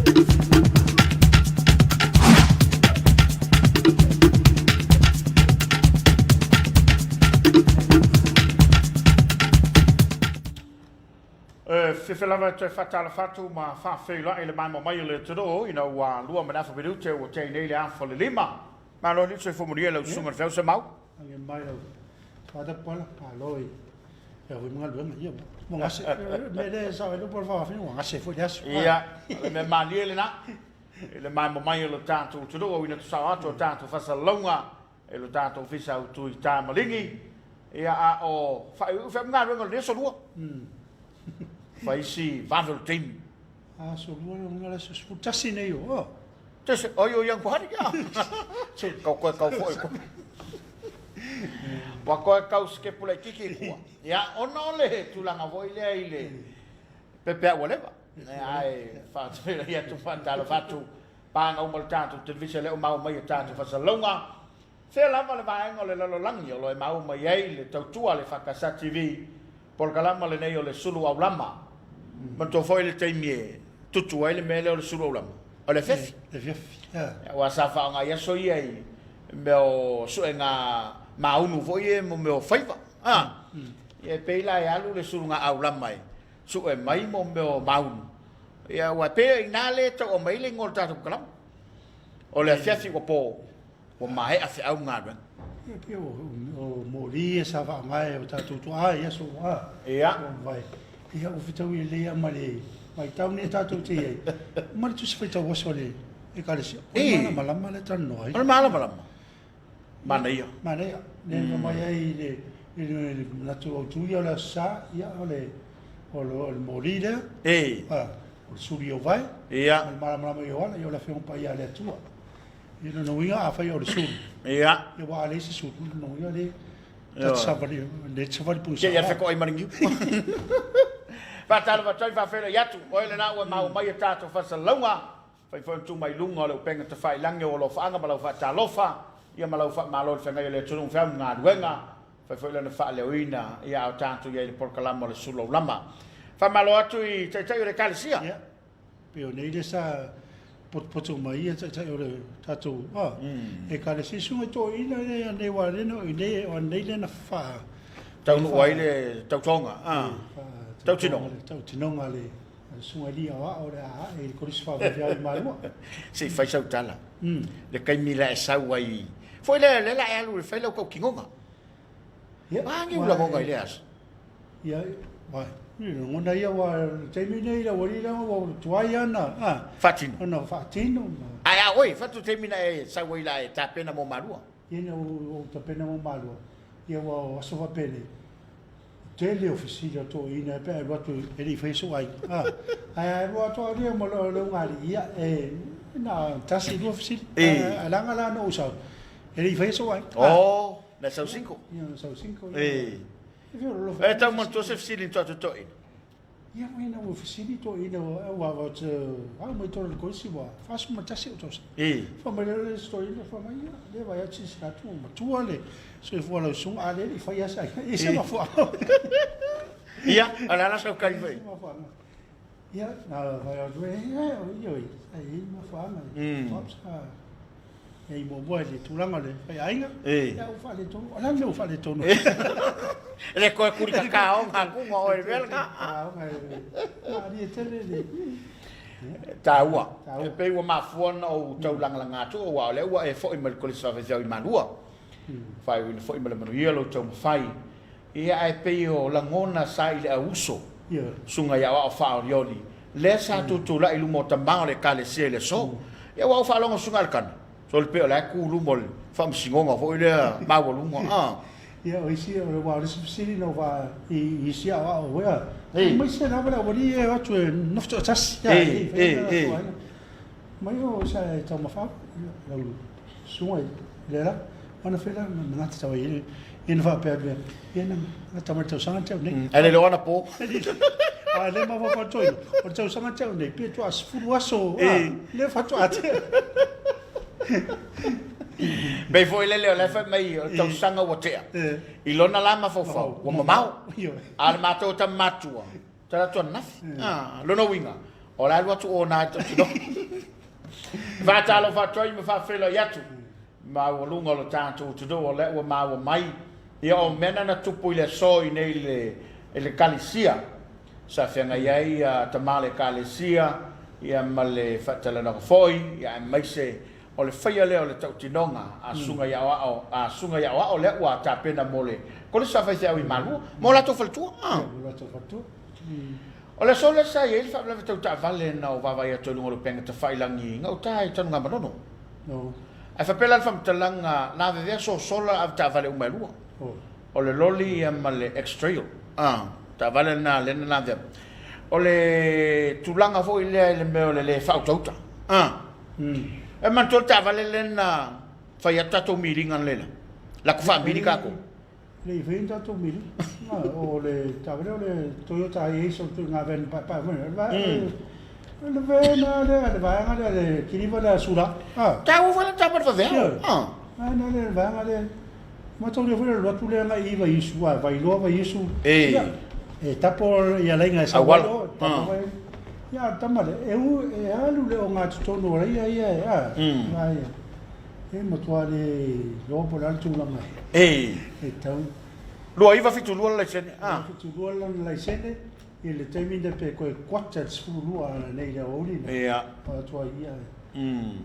E fiafia lava e toe faatalofa atu ma faafeiloai i le maimoa mai o le atunuu ina ua 2:30 minute ua tea nei le afa o le 5. Malo alii le soifua manuia i lau susuga i le Feau Semau. Age mai lau Father Paula, malo i le au i galuega ia. Ua gase, mea lea e sao ai lou Paula Faafafine, ua gase foi le aso. Ia, o le mea malie lena i le maimoa mai o le tatou atunuu, auina tusao atu o tatou faasalalauga i lo tatou Ofisa Autu i Tamaligi, ia a o faaiuiu fea ma galuega o lenei aso lua. Fai si vave o le taimi. Aso lua le uiga le aso 11 nei o. Oh. Tese, oi o yang kuhari kia. Se, kau koe kau foi ko. Wa koe kau skepu le kiki kua. Ia, ona o le tulaga foi lea i le pepe ua leva. Ai, whātawhira ia tu whātalo whātu. Pāga uma le tatou televisa lea ua maua mai e tatou faasalalauga. Fea lava le vaega o le lalolagi o lo e maua mai ai le tautua a le EFKS TV, polokalama lenei o le sulu aulama. Manatua foi le taimi e tutu ai le mea lea o le sulu aulama, o le afiafi. Le afiafi, Aua sa faaaoga i aso ia i mea o suega maunu foi ia mo mea o faiva. Ia e pei la e alu le suluga aulama e sue mai mo mea o maunu. Ia aua e pei o i ina lea e tau aumai ai le igoa o le tatou polokalama. O le afiafi ua po, ua maea feau ma galuega. Ia pei o moli ia sa faaaoga e o tatou tuaa i aso ua mavae. Ia ua fetaui lelei lava ma le vaitau lenei tatou te i ai, ma le tusi faitau aso a le Ekalesia. O le malamalama lea e talanoa ai. O le malamalama. Manaia. Manaia. Lea na mai ai i le manatu autu ia o le Aso Sa, ia o le o le moli lea. E. O le suli i ou vae. Ia. O le malamalama i ou ala, ia o le Afioga Paia a le Atua. Ia lona uiga afai o le sulu. Ia. Ia ua a leai se sulu, lona uiga le ta te savali, le te savali pugisa. Ia fekoai ma le niu. Faatalofa atu ai, faafeiloai atu. Oe lena ua maua mai e tatou faasalalauga. Fai foi ona tuu mai i luga o le upega tafailagi o alofaaga ma lau faatalofa, ia ma lau faamalo i le feagai o le atunuu ma feau ma galuega. Fai foi lana faaleoina, ia a o tatou i ai i le polokalama o le Sulaulama. Faamalo atu i Taitai o le Ekalesia. Ia, pei o nei lea sa potopoto mai ia Taitai o le tatou Ekalesia. Susuga i toeaina lea nei aua o anei lea na faa... Taunuu ai le tautoga, tautinoga. Tautinoga a le Susuga i Lia o Ao o le a ae i le Kolisi Faavaivao i Malua. Se i fai sau tala. Le taimi la e sau ai. Foi lea lea la e alu e fai lau tautinoga. Ia, A ni ulagoga i lea aso. Ia, vai. Ni lagona ia ua le taimi nei la ua lila ua tuai ana a Faatino. Ona faatino. Ae a oi, fatu taimi na e sau ai la e tapena mo Malua. Ia na ou tapena mo Malua. Ia ua aso faapelei. Tele o fesili o toeaiina pe a alu atu e le i faia sou aiga. A, ae a alu atu au ia ma lou ugaalii, ia, e na tasi lua fesili. Ae leaga la na ou sau, e le i faia sou aiga. Oh, na sau single. Ia, na sau single. E. E tau manatua se fesili na tua toeaina. Ia, mai na ua fesili toeaina aua ua te au mai tolu le kolisi ua 41 ou tausaga. E. Fai mai le isi toeaina, fai mai, ia, lea vaai atu silasila atu ua matua le soifua o lau susuga, a lea e le i faia se aiga, e ese mafuaaga. Ia, o le a la sau tali foi? Ia, na fai atu, e, ioe, sa i ai mafuaaga. Sa i ai muamua i le tulaga o le faiaiga, ia ua faaletonu. O le a le mea ua faaletonu? E le toe kuli kakao ngā kunga o e mea lena. Malie tele le taua. E pei ua mafua ona ou taulagalaga atu aua o lea ua e foi mai le Kolisi Faafeisiau i Malua. Faaiuina foi ma le manuia lou taumafai. Ia ae pei o lagona sa i le auuso, susuga i aoao faaolioli, lea sa tutulai i luma o tama o le Ekalesia i le aso. Ia ua ou faalogo susuga Alikana, sole pei o la e ku luma o le faamasinoga foi lea maualuga a. Ia o isi, aua o le isi fesili na ou faa i isi aoao foi a, aemaise lava le aualii ia e o atu e nofo toatasi. Mai o sa e taumafa lau susuga i lea la, ona fai la na gata tau ai ia na faapea atu ia na gata mai le tausaga te au nei. Ae le iloa anapo. A le mafaufau toeaina, o le tausaga te au nei, pe toa 10 aso, lea faatoa tea. Pei foi lele o la e fai mai o le tausaga ua tea, i lona la mafaufau ua mamao, a o le matou tama matua, talaatu ananafi. Lona uiga, o la e alu atu o na i le tautinoga. Faatalofa atu ai ma faafeiloai atu maualuga o le tatou atunuu o lea ua maua mai ia o mea na na tupu i le aso i nei i le Ekalesia sa feagai ai ia tama o le Ekalesia ia ma le faatalanoaga foi ia aemaise o le faia lea o le tautinoga a susuga i aoao a susuga i aoao lea ua tapena mo le Kolisi a Faifeau i Malua ma o latou faletua. Mo latou faletua. O le aso lea sa i ai le faalavelave tau taavale na ou vaavaai atu ai i luga o le upega tafailagi i gauta i Tanugamanono. Ae faapea la le faamatalaga, lavevea sosola avetaavale uma e lua. O le loli ia ma le X-Trail. Taavale lena lea na lavea. O le tulaga foi lea i le mea o le le faautauta. E manatua le taavale lea na fai atu tatou miliga analeila. Laku faamili tatou. Le i faia ni tatou mili. O le taavale o le Toyota Hiace o le ituaiga van paepae foi lea. O le van lava lea, le vaega lea, le kiliva lea a Sula. Taua foi le taavale vaveao. Vaega lea, le vaega lea. Mataulia foi le alu atu lea agai i Vaiusu, a Vailoa Vaiusu. E tapo ia laina e sau ai o, tapo mai. Ia a o le tama lea, e e alu i le ogatotonu o laia ia e, a, ia. E matua le iloa po o le a le tulaga e tau. 2972 le laisene. 2972 lana laisene i le taimi lea pe toe kuata le 12 ananei i le aoauli lea. Ia. O atu ai ia.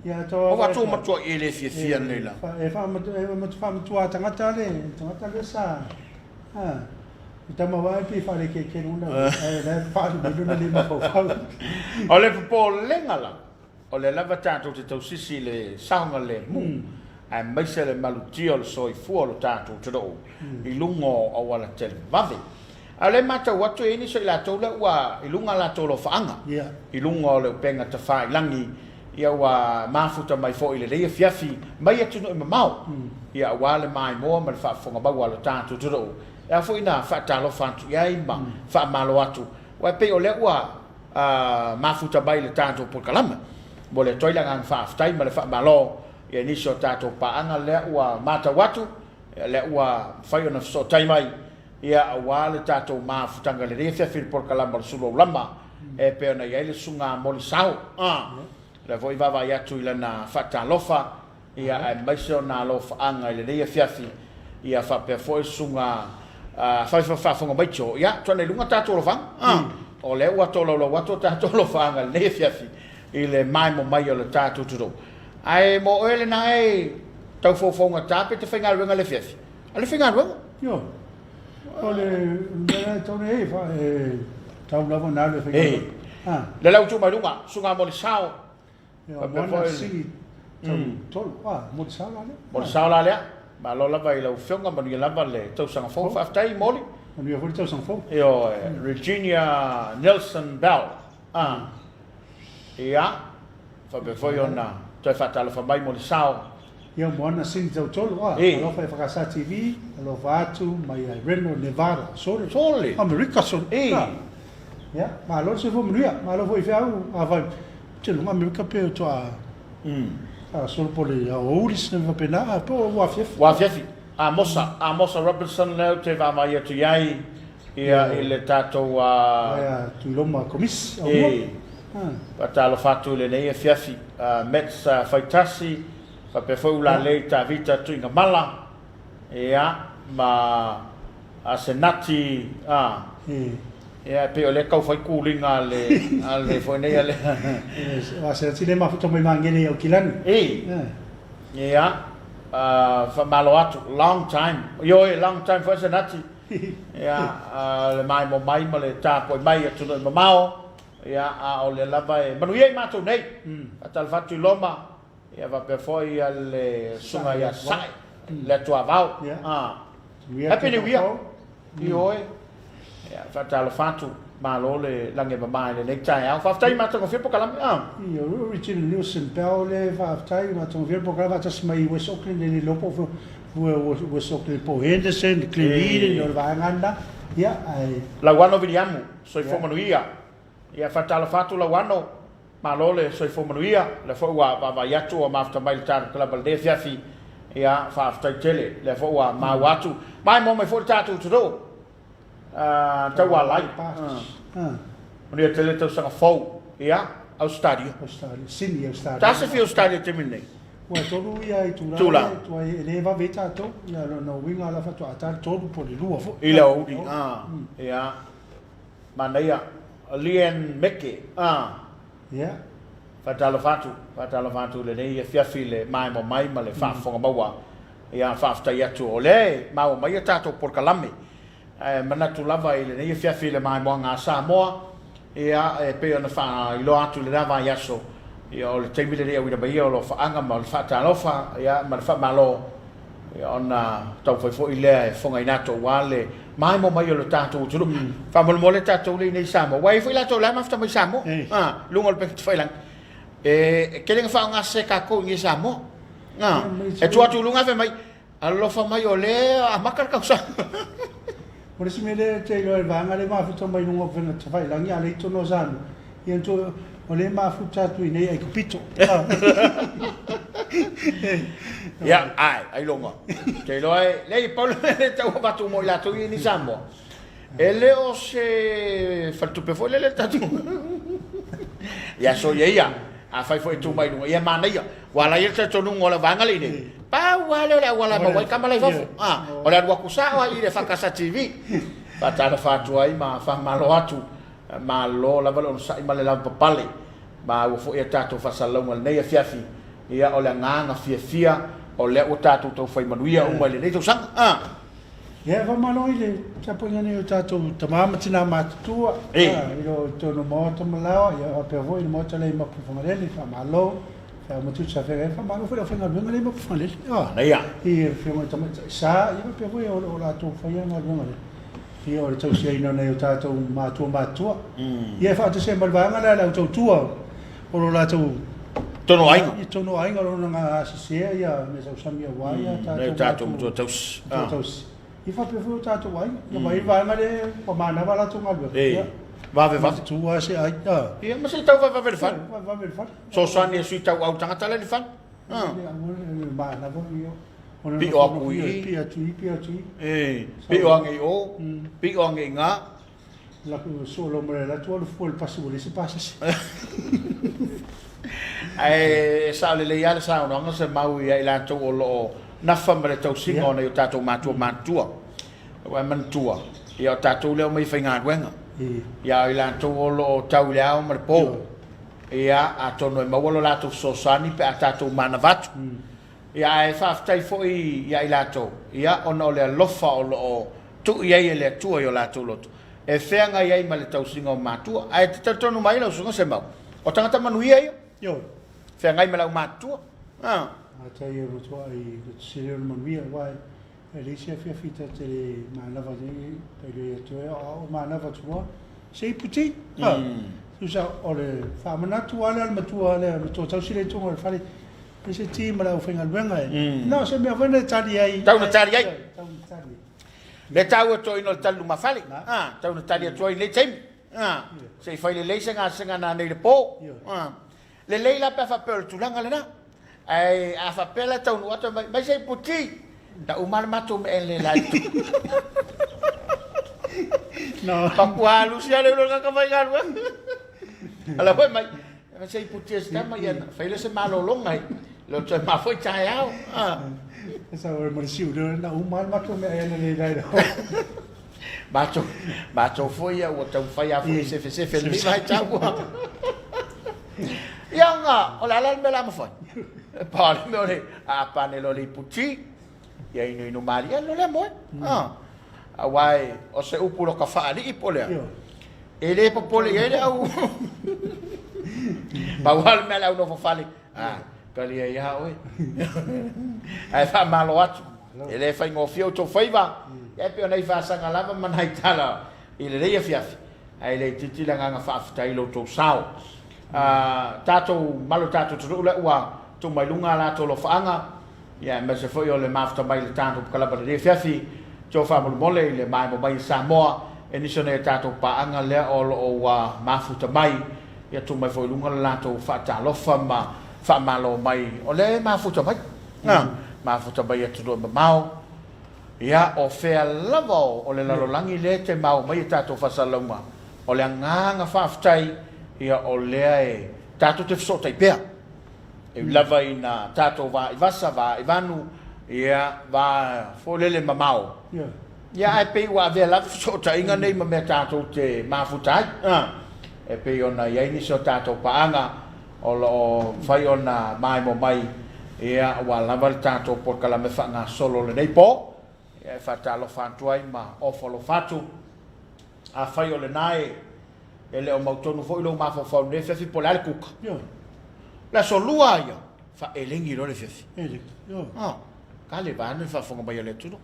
Ia to. O atu matua e le fiafia nei la. E faamatua tagata le tagata le sa. Ha. Tama wa e pe whare ke ke runa. E le whare me luna le mafaufau. O le popolega la. O lea lava tatou te tausisi i le saogalemu, aemaise le malutia o le soifua o lo tatou atunuu i luga o auala televave. A o lea e matau atu e i ai nisi o i latou lea ua i luga a latou alofaaga i luga o le upega tafailagi, ia ua mafuta mai foi i lenei afiafi mai atunuu e mamao, ia aua le maimoa ma le faafofoga maua a lo tatou atunuu. E ao foi ona faatalofa atu i ai ma faamalo atu, aua e pei o lea ua mafuta mai le tatou polokalame. Momoli atu ai le agaga faafetai ma le faamalo i nisi o tatou paaga lea ua matau atu, lea ua mafai ona fesootai mai ia aua le tatou mafutaga i lenei afiafi i le polokalame o le Sulu Aulama e pei ona i ai le Susuga Moli Sao. Lea foi vaavaai atu i lana faatalofa ia aemaise ona alofaaga i lenei afiafi, ia faapea foi le susuga faafofoga mai Joe, ia tuana i luga tatou alofaaga. O lea ua tolaulau atu o tatou alofaaga i lenei afiafi i le maemo mai o le tatou atunuu. Ae mo oe lena e tau foufougata pe te faigaluega i le afiafi? A le faigaluega? Ioe. O le mea e tau nei, e tau lava ona alu e faigaluega. Le lau tu mai luga, susuga Molisao, Ia, moana sigi tau tolu. Ah, mo le sao la lea. Mo le sao la lea. Malo lava i lau Afioga, manuia lava le tausaga fou. Faafetai Moli. Manuia foi le tausaga fou. Ioe, Virginia Nelson Bell. Ah. Ia, faapea foi ona toe faatalofa mai mo le sao. Ia, moana sigi tau tolu. Ah, alofa e Whakasa TV, alofa atu mai ai Reno, Nevada. Sole. Sole. Amerika, sole. Ia, malo le soifua manuia. Malo foi i feau, afai Te luga Amerika pe o toa a solo po le aoauli sina mea faapena a po ua afiafi. Ua afiafi. Amosa, Amosa Robinson lea ou te vaavaai atu i ai ia i le tatou a Aia Tuiloma Komisi Aumua. E faatalofa atu i lenei afiafi Mets Faitasi faapea foi Ulalei Tavita Tuigamala ia ma Asenati a. Ia e pei o lea e tau fai kuliga a le a le foi nei a le. O Asenati lea e mafuta mai Magele i Aukilani. E. Ia faamalo atu long time. Ioe long time foi Asenati. Ia le maemo mai ma le tapuai mai i atunuu e mamao. Ia a o lea lava e manuia i matou nei. Faatalofa atu i Loma ia faapea foi le susuga ia Sae le Atuavao. Happy New Year. Ioe. Ia, faatalofa atu, malo le lagi e mama i lenei taeao. Faafetai i matagofie polokalame. Ia, Original News and Bell le faafetai i matagofie polokalame faatasi mai West Auckland e le iloa po o West Auckland po o Henderson, Glen Eden, o le vaega lena. Ia, ae. Lauano Viliamu, soifua manuia. Ia, faatalofa atu Lauano, malo le soifua manuia, lea foi ua vaavaai atu ua mafuta mai le tatou kalaba i lenei afiafi, ia, faafetai tele, lea foi ua maua atu, maimoa mai foi le tatou atunuu, taualai, manuia tele le tausaga fou, ia. Ausetalia. Australia, Sydney, Australia. Ta se fia Australia i le taimi lenei? Ua e tolu ia itula Tula. lea e tuai e le vave ai tatou. Ia lona uiga la faatoa ta le 3 po o le 2 foi. I le aoauli, a, ia. Manaia. Leanne Meke, a. Ia. Faatalofa atu, faatalofa atu i lenei afiafi i le maemo mai ma le faafofoga maua. Ia, faafetai atu o lea e maua mai a tatou polokalame. Ae manatu lava i lenei afiafi i le maimoaga a Samoa, ia, e pei ona faailoa atu i lena vaiaso, ia, o le taimi lenei auina mai ia o alofaaga ma le faatalofa, ia, ma le faamalo, ia, ona taumafai foi lea e fogaina atu aua le maimoa mai o le tatou atunuu. Faamolemole tatou lea i inei i Samoa, aua e i ai foi latou o la e mafuta mai i Samoa, a, luga o le upega tafailagi. E tele ina faaaoga sese tatou i inei i Samoa. A, e tuu atu i luga ae fai mai, Alofa mai o lea e amata le tausaga. O le isi mea lea ou te iloa i le vaega lea e mafuta mai luga o upega tafailagi a o lea i totonu o Samoa, ia o lea e mafuta atu i inei Aikupito. Ia, ae, ailoga. Ou te iloa e, leai, pau le mea lea e tau avatu mo i latou ia i inei i Samoa, e le o se faletupe foi lele le tatou. Ia, soia ia, afai foi e tu mai i luga, ia e manaia. Ua ala ai le talitonuga o le vaega lea i inei, pau lava lea o le auala e maua ai tama la i fafo. A, o le alu atu sao lava i le EFKS TV. Faatalofa atu ai ma faamalo atu, malo lava le onosai ma le lavapapale. Maua foi a tatou faasalalauga i lenei afiafi. Ia, o le agaga fiafia o lea ua tatou tau fai manuia uma i lenei tausaga. A. Ia, e faamalo i le tapuaiga nei o tatou tama ma tina matutua, i lo totonu o Maota ma Laoa, ia faapea foi le Maota lea i Mapuifagalele, faamalo. Feau ma tiute sa feagai ai, faamalo foi le aufaigaluega lea i Mapuifagalele. Manaia. I le Afioga i le Tamaitai Sa, ia faapea foi o lo o latou faia galuega lea. Ia o le tausiaina o nai o tatou matua matutua. Ia e faatasi ai ma le vaega lea le au tautua o lo latou Tonu o aiga. I tonu o aiga o lo gasesea ia mea tausami aua ia tatou Nai o tatou matua tausi. Matua tausi. Ia faapea foi o tatou aiga. Ia vaai le vaega lea ua manava latou galuega. E. Vave vave. Tu lava se aiga. Ia ma se i tau vavevave le fale. Vavevave le fale. Fesoasoani e sui tauau tagata la i le fale. Manava ia. Pio atu i i. Pio atu i, pio atu i. E. Pio ane i o, pio ane i ina. Laku solo ma le atu alu fua le pasi ua leai se pasese. Ae sao lelei lava le saunoaga se mau ia i latou o lo o nafa ma le tausiga o nai o tatou matua matutua. Aua e manatua, ia o tatou lea e omai e faigaluega. Ia o i latou o lo o tau i le ao ma le po. Ia atonu e maua lo latou fesoasoani pe a tatou manava atu. Ia ae faafetai foi ia i latou, ia ona o le alofa o lo o tuu i ai e le Atua i o latou loto, e feagai ai ma le tausiga o matua. Ae te talitonu mai lau Susuga Semau, o tagata manuia ia. Ioe. Feagai ma le aumatutua. A. Matai e matuai le sili o le manuia, aua e leai se afiafi ta te le manava nei, ta le atu ai, a o manava atu loa, se i puti. A. Tusa o le faamanatu lava lea a le matua lea, matua tausi lea i totonu o le fale, E se ti ma le aufaigaluega e. Na o se mea foi na tali ai. Tau na tali ai. Tau na tali ai. Le taua toeaina o le tali lumafale. A, tau na tali atu ai i lenei taimi. A, se i fai lelei se gasega nanei i le po. A, lelei la pe a faapea o le tulaga lena. Ae a faapea la e taunuu atu mai, mai se i puti. Na uma le matou mea e le la i totonu. No. Papua lusi ale ulo kaka faigaluega. Ala foi mai, Se i putia se tama ia fai lea se malologa i le toe mafua i taeao. Sa o ma le siu lea na uma le matou mea ana le lai lo. Matou matou foi ia ua taumafai lava foi e sefesefe lenei vaitau. Ia ona o le a la le mea o le a mafai? E pau le mea o le aapane loa le iputi, ia inuinu malie alu loa lea moe. Aua o se upu loka faalii po o le a? E le popole i ai le au. Pau lava le mea le au nofo fale, a, talia ai lava oe. Ae faamalo atu, e le faigofie outou faiva, ia e pei o nai faasaga lava ma nai tala i lenei afiafi, ae le itiiti le agaga faafetai i lo outou sao. Tatou malo tatou atunuu lea ua tuu mai luga a latou alofaaga, ia aemaise foi o le mafuta mai i le tatou kalaba i lenei afiafi. Tio faamolemole i le maemo mai i Samoa e nisi o nai a tatou paaga lea o lo o ua mafuta mai, ia tuu mai foi i luga le latou faatalofa ma faamalo mai o lea e mafuta mai, mafuta mai i atunuu e mamao. Ia, o fea lava o le lalolagi lea e te maua mai a tatou faasalalauga, o le agaga faafetai, ia o lea e. Tatou te fesootai pea. E ui lava ina tatou va i vasa, va i vanu, ia, va foi lele mamao, ia, ae pei ua avea lava fesootaiga nei ma mea tatou te mafuta ai. E pei ona i ai nisi o tatou paaga o lo o mafai ona maimoa mai, ia, aua lava le tatou polokalame faagasolo o lenei po. Ia, e faatalofa atu ai ma ofo alofa atu. Afai o lena e e le o mautonu foi lou mafaufau i lenei afiafi po o le a le kuka. Ioe. Le aso lua ia, faaelegi loa le afiafi. Elegi, ioe. Ah, ka le vaeane le faafofoga mai a le atunuu.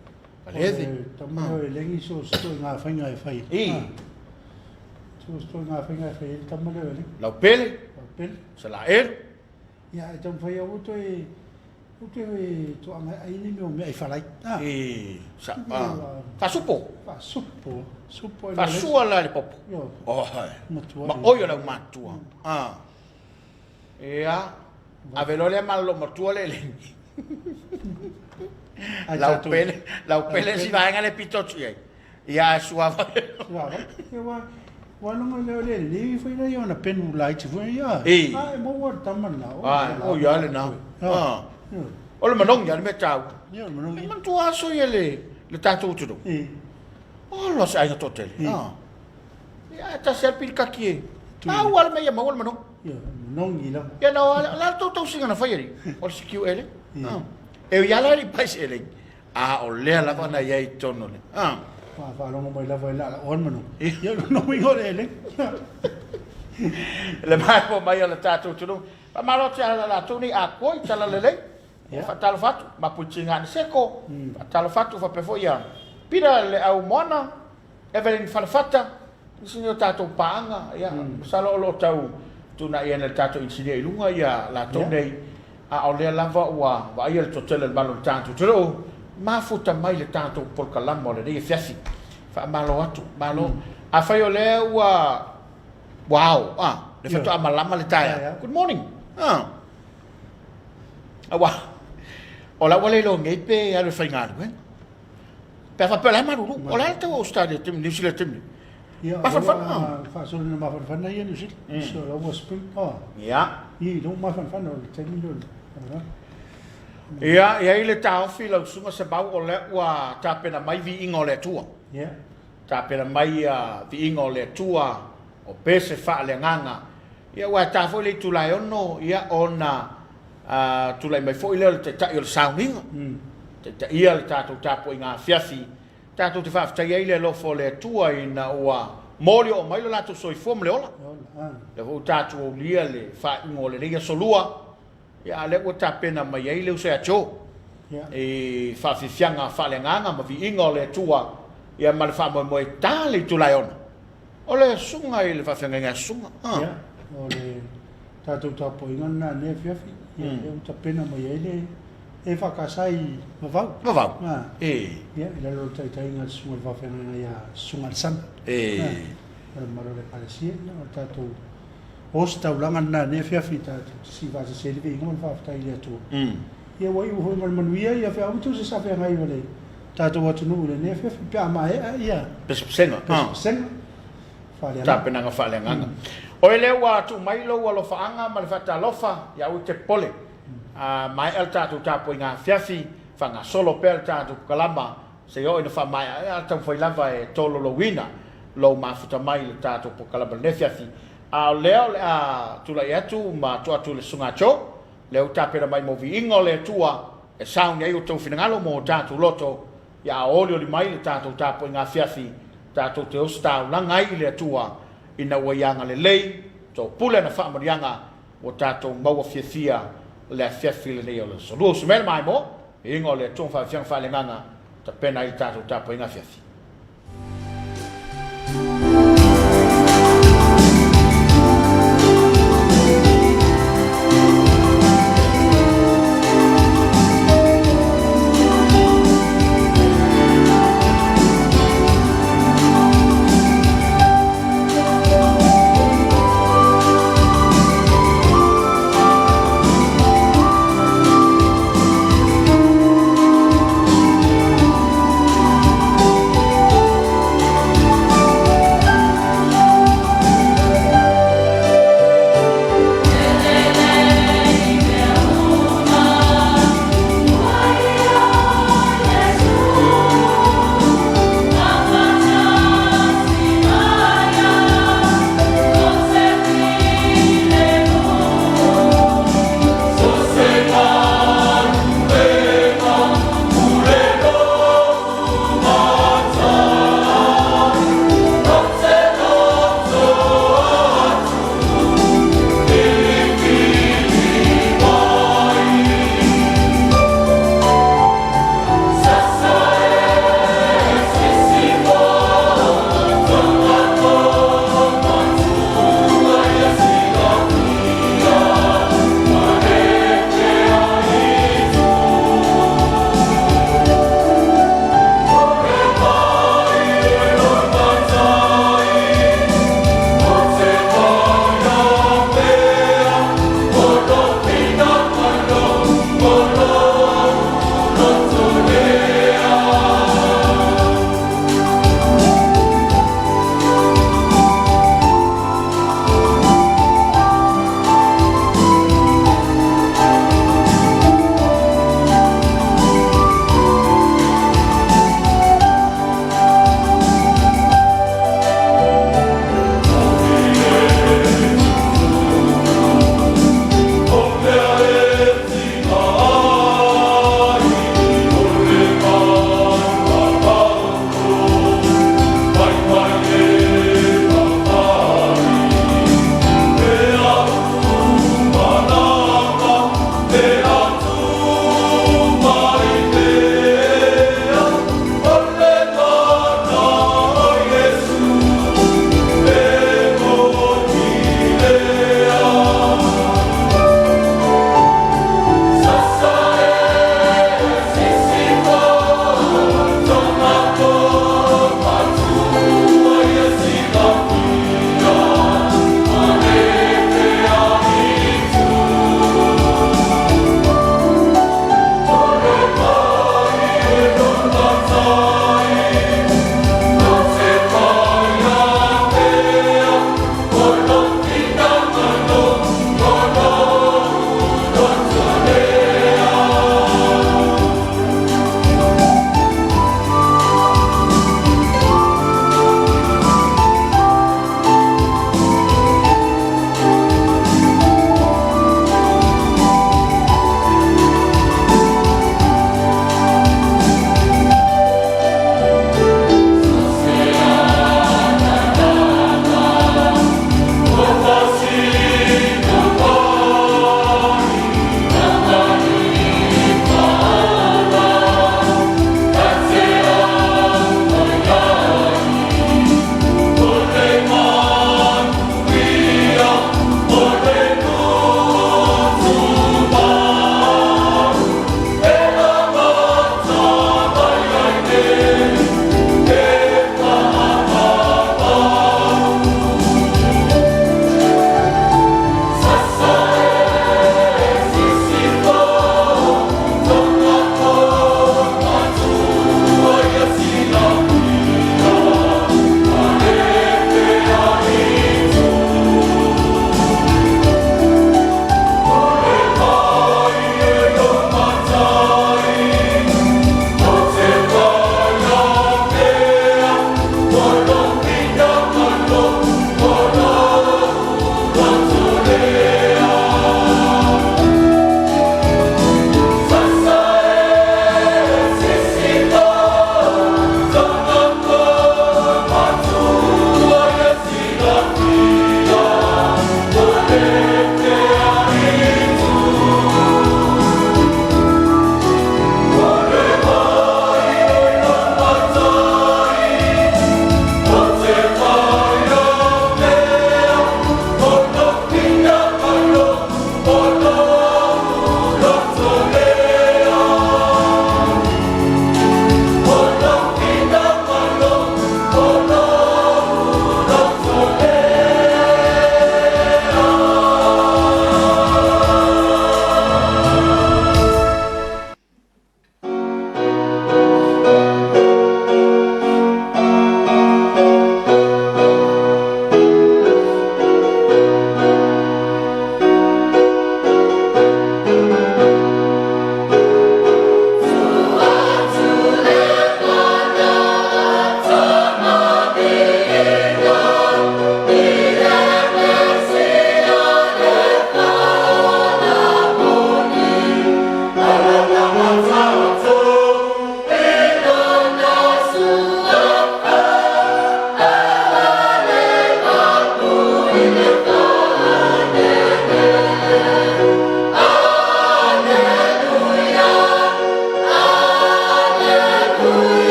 Ka O leve. le tama lea o Elegi so o se ituaiga faiga e fai. I. Ah. So o se ituaiga faiga e fai ai le tama lea o Elegi. Laupele. Laupele. Salaelu. Ia, e taumafai lava ua toe Ou te toaga ai ni mea o mea i falai. E sa faasupo. Faasupo. Supo. Faasua la le popo. Oh, ma oi o le aumatua. Ah. Ia, ave loa lea malolo matua le eleni. Lau pele, lau pele si vaega le pito atu i ai. Ia, ae suava. Suava. Ia, wa, wa longa lea o le eleni foi lea ona penu laiti foi ia. E. Ah, e maua le tama lena. Ah, o ia lena. Ah. O le manogi lava le mea taua. Ia, o le manogi. E manatua aso ia le le tatou atunuu. E. Ola se aiga toatele. E. Ah. Ia, ae tasi lava le pilikaki e. Pau lava le mea ia maua le manogi. Ia, manogi lava. Ia, na o le a le tou tausiga na fai alii? O le sikiu eleni. E. Ah. E ui lava la e le i pae se eleni, a o lea lava na i ai i totonu o le. Ah. Faalogo mai lava i laalaoa le manogi. Ia, o lona uiga o le eleni. Le maemo mai o le tatou atunuu. Faamalo atu ia latou nei Akoa i Talalelei. Ia. Faatalofa atu Mapuitiga Aniseko, faatalofa atu faapea foi ia Pita le au Moana, Evelyn Falefata, nisi nei o tatou paaga, ia masalo o lo o tau tuunaia e le tatou inisinia i luga ia latou nei, a o lea lava ua vaaia le toatele o le malu o le tatou atunuu, mafuta mai le tatou polokalama o lenei afiafi. Faamalo atu, malo. Afai o lea ua Ua ao, a, le faatoa malama le taeao. Good morning. A. Aua, o la ua le iloa nei pe alu e faigaluega. Pe a faapea o la e malulu, o le a le tau o Australia i le taimi, New Zealand i le taimi nei? Ia, Mafanafana. Faasolo ina mafanafana ia New Zealand. So, la ua spring. Oh. Ia. I, lou mafanafana o le taimi lea o le mafanafana. Ia, e i ai le taofi lau Susuga Semau o lea ua tapena mai viiga o le Atua. Ia. Tapena mai ia viiga o le Atua, o pese faaleagaga. Ia aua e ta foi le itula e 6, ia ona tulai mai foi lea o le Taitai o le sauniga, taitaia le tatou tapuaiga afiafi, tatou te faafetaia ai le alofa o le Atua ina ua moli oo mai lo latou soifua ma le ola. Lea foi ua tatou aulia le faaiuga o lenei aso lua, ia a o lea ua tapena mai ai le uso ia Joe i faafiafiaga faaleagaga ma viiga o le Atua, ia ma le faamoemoe e ta le itula e 6. O le susuga i le faafeagaiga e susuga. Ia, o le tatou tapuaiga lena i lenei afiafi, ia lea ua tapena mai ai le EFKS i Vavau. Vavau? E. Ia, i lalo o le taitaiga a le susuga i le faafeagaiga ia Susuga Alesana. E. Ma le mamalu o le Ekalesia, ia o le tatou ositaulaga lena i lenei afiafi tatou te siivasese ai le viiga ma le faafetai i le Atua. Ia ua iu foi ma le manuia ia feau se sa feagai ma le tatou atunuu i lenei afiafi pe a maea ia Pesepesega. Pesepesega faaleagaga. Tapenaga faaleagaga. Oe lea ua tuu mai lou alofaaga ma le faatalofa, ia aua e te popole. A maea le tatou tapuaiga afiafi, faagasolo pea le tatou kalama seia oo ina faamaea ai, a taumafai lava e tolaulauina lou mafuta mai i le tatou polokalama i lenei afiafi. A o lea o le a tulai atu ma tuu atu i le Susuga Joe, lea ua tapena mai mo viiga o le Atua e sauni ai outou finagalo mo o tatou loto, ia a olioli mai le tatou tapuaiga afiafi, tatou te ositaulaga ai i le Atua ina ua ia agalelei topule ana faamanuiaga ua tatou maua fiafia le afiafi lenei o le aso lua. Usu mai le maimoa, viiga o le Atua ma faafiafiaga faaleagaga tapena ai le tatou tapuaiga afiafi.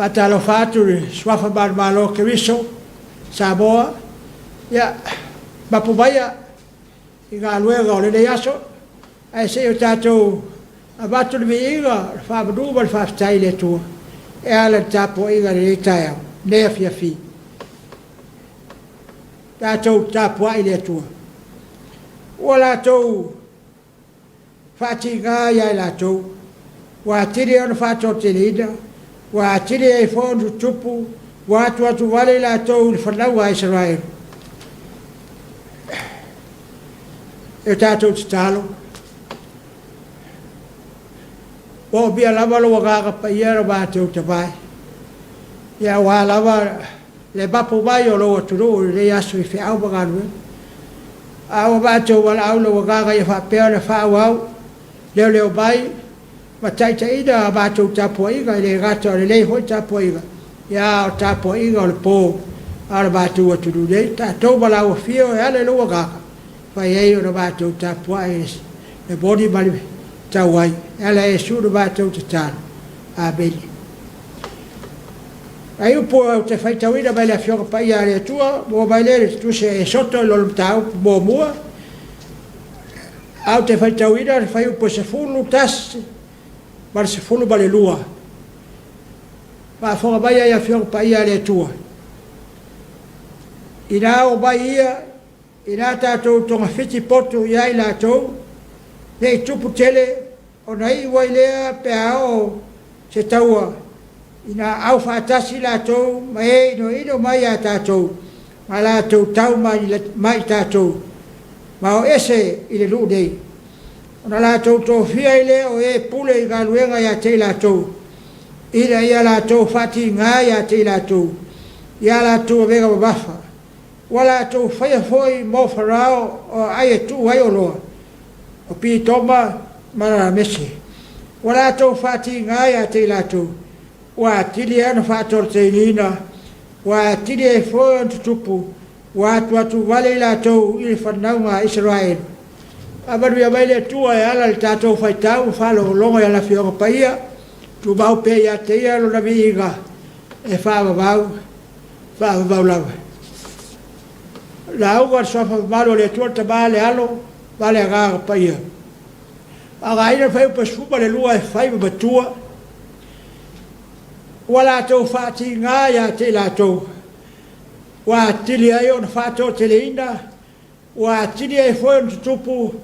Faatalofa atu i le Suafa Manumalo o Keriso, Samoa, ia, mapu maia i galuega o lenei aso, ae se i o tatou avatu le viiga, le faamanu ma le faafetai i le Atua e ala i le tapuaiga i lenei taeao, lenei afiafi. Tatou tapuai i le Atua. Ua latou faatiga ia i latou, ua atili ai ona faatoateleina, ua atili ai foi ona tutupu, ua atuatuvale i latou i le fanauga a Isaraelu. E tatou tatalo, moomia lava lou Agaga Paia lo matou tavae, ia aua lava le mapu mai o lou atunuu i lenei aso i feau ma galuega. A ua matou valaau i lou Agaga ia faapea ona faaauau, leoleo mai ma taitaiina a matou tapuaiga, e le gata o lenei foi tapuaiga, ia a o tapuaiga o le po a lo matou atunuu nei. Tatou ma lau Afio e ala i lou Agaga, fai ai ona matou tapuai le moni ma le tauai, e ala i Iesu na matou tatalo. Amene. Nai upu ou te faitauina mai le Afioga Paia a le Atua, maua mai lea i le Tusi a Esoto i lona mataupu muamua. Ae ou te faitauina le fuaiupu e 11 ma le 12. Faafofoga mai ai Afioga Paia a le Atua. Ina omai ia, ina tatou togafiti potu ia i latou, ne i tupu tele, ona iu ai lea pe a oo se taua, ina aufaatasi latou ma e inoino mai iā tatou, ma latou tau mai tatou, ma o ese i le nuu nei. Ona latou tofia ai lea o e pule i galuega ia te i latou, ina ia latou faatiga ia te i latou i a latou avega mamafa, ua latou faia foi mo Farao o aai e tuu ai oloa, o Pitoma ma Ramese. Ua latou faatiga ia te i latou, ua atili ai ona faatolateleina, ua atili ai foi ona tutupu, ua atuatuvale i latou i le fanauga a Isaraelu. Faamanuia mai le Atua e ala i le tatou faitau ma faalogologo i ana Afioga Paia, tumau pea ia te Ia Lona viiga e faavavau, faavavau lava. Lauga le Suafa mamalu o le Atua le Tama, le Alo ma le Agaga Paia. Faaaogaina le fuaiupu e 12 e fai ma matua. Ua latou faatiga ia te i latou, ua atili ai ona faatoateleina, Ua atili ai foi ona tutupu,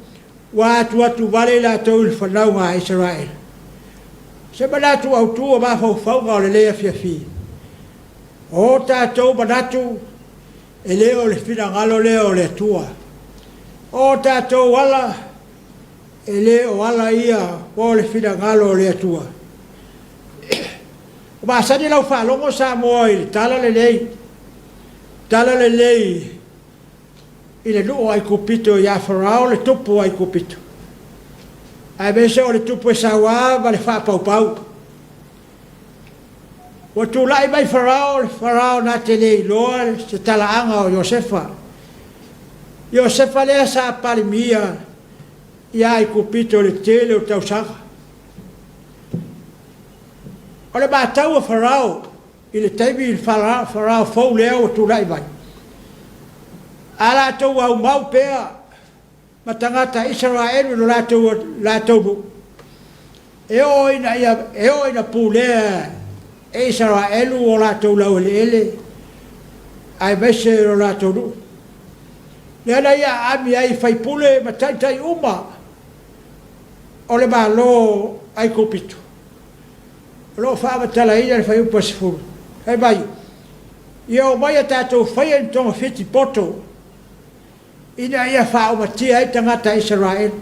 ua atuatu vale i latou i le fanauga a Isaraelu. Se manatu autu o mafaufauga o lenei afiafi, o tatou manatu e le o le finagalo lea o le Atua. O tatou ala, e le o ala ia o le finagalo o le Atua. Ua masani lau faalogo Samoa i le tala lelei, tala lelei i le nuu o Aikupito ia Farao le tupu o Aikupito, aemaise o le tupu e saua ma le faapaupau. Ua tulai mai Farao, o le Farao na te le iloa se talaaga o Iosefa. Iosefa lea sa Palemia ia Aikupito i le tele o tausaga. O le matau a Farao i le taimi i le Farao fou lea ua tulai mai, a latou aumau pea ma tagata Isaraelu i lo latou nuu, e oo ina ia, e oo ina pulea e Isaraelu o latou laueleele aemaise lo latou nuu. Lea na ia aami ai i faipule ma taitai uma o le Malo Aikupito. O lo o faamatalaina le fuaiupu 10, fai mai, Ia omai a tatou faia ni togafiti poto ina ia faaumatia ai tagata Isaraelu.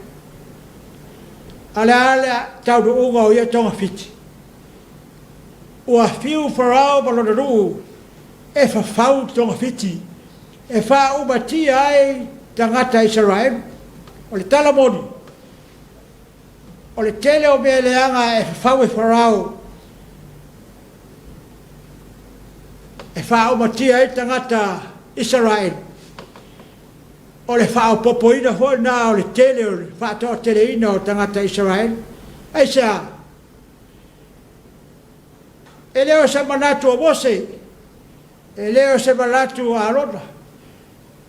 A o le a le taunuuga o ia togafiti? Ua fiu Farao ma lona nuu e fafau togafiti e faaumatia ai tagata Isaraelu. O le tala moni, O le tele o mea leaga e fafau e Farao e faaumatia ai tagata Isaraelu, o le faaopoopoina foi lena o le tele o le faatoateleina o tagata Isaraelu. Aisea? E le o se manatu o Mose, e le o se manatu o Arona,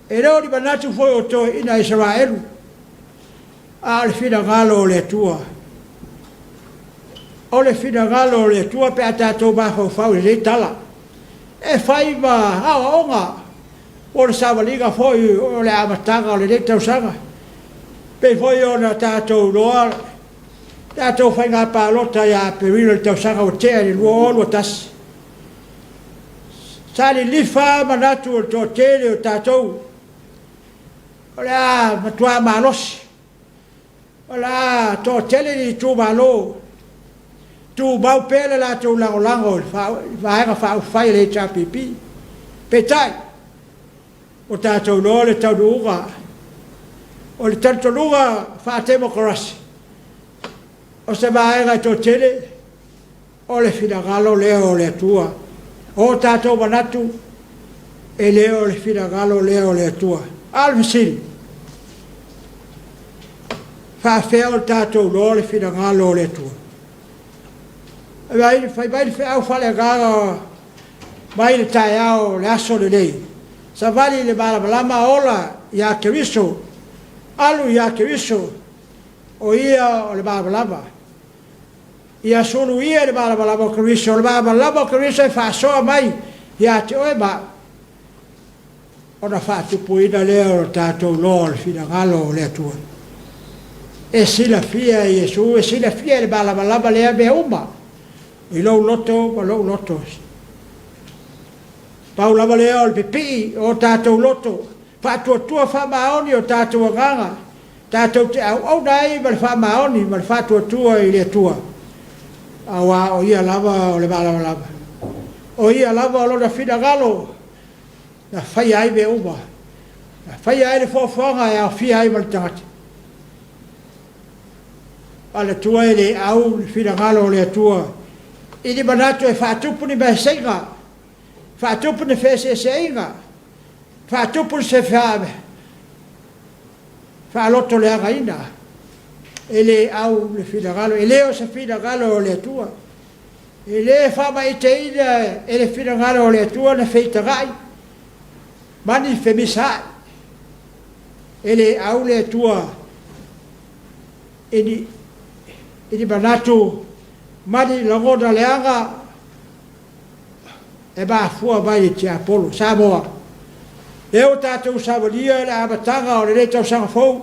E le o ni manatu foi o toeaiina Isaraelu, a o le finagalo o le Atua. O le finagalo o le Atua pe a tatou mafaufau i lenei tala, e fai ma aoaoga mo le savaliga foi o le amataga o lenei tausaga. Pei foi ona tatou iloa tatou faiga palota ia Aperila i le tausaga ua tea i le 2021. Sa lilifa manatu o le toatele o tatou, o le a matua malosi, o le a toatele ni itumalo, tumau pea le latou lagolago i le Vaega Faaupufai a le HRPP. Peitai, ua tatou iloa le taunuuga o le talitonuga faatemokarasi, o se vaega e toatele, O le finagalo lea o le Atua. O tatou manatu, e le o le finagalo lea o le Atua. A o le fesili, faafefea o tatou iloa le finagalo o le Atua? Fai mai le feau faaleagaga mai le taeao o le aso lenei, savali i le malamalama ola ia Keriso, alu ia Keriso, o Ia o le malamalama. Ia suluia i le malamalama o Keriso, o le malamalama o Keriso e faasoa mai ia te oe ma au, ona faatupuina lea o lo tatou loa o le finagalo o le Atua. E silafia e Iesu, e silafia e le malamalama lea mea uma i lou loto ma lou loto. Pau lava lea o le pipii o tatou loto, faatuatua faamaoni o tatou agaga, Tatou te auauna ai ma le faamaoni ma le faatuatua i le Atua, aua o Ia lava o le malamalama. O Ia lava o Lona finagalo na faia ai mea uma, na faia ai le foafoaga e aofia ai ma le tagata. Manatua e le au le finagalo o le Atua i ni manatu e faatupu ni maseiga, faatupu ni feeseeseaiga, faatupu se faalotoleagaina, e le au le finagalo, e le o se finagalo o le Atua. E le faamaiteina e le finagalo o le Atua na feitagai ma ni femisaai. E le au le Atua i ni, i ni manatu ma ni lagona leaga e mafua mai i le tiapolo. Samoa. Lea ua tatou savalia i le amataga o lenei tausaga fou,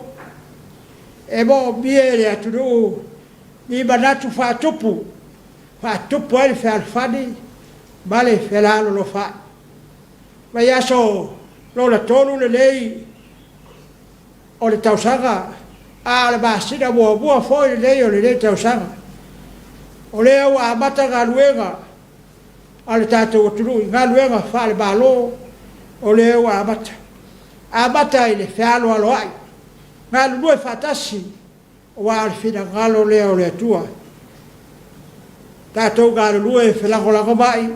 e moomia e le atunuu ni manatu faatupu, faatupu ai le fealofani ma le fealolofaai. Vaiaso lona 3 lenei o le tausaga, a o le masina muamua foi lenei o lenei tausaga. O lea ua amata galuega a le tatou atunuu i galuega faale-Malo, o lea ua amata. Amata i le fealoaloai, galulue faatasi, aua o le finagalo lea o le Atua. Tatou galulue felagolagomai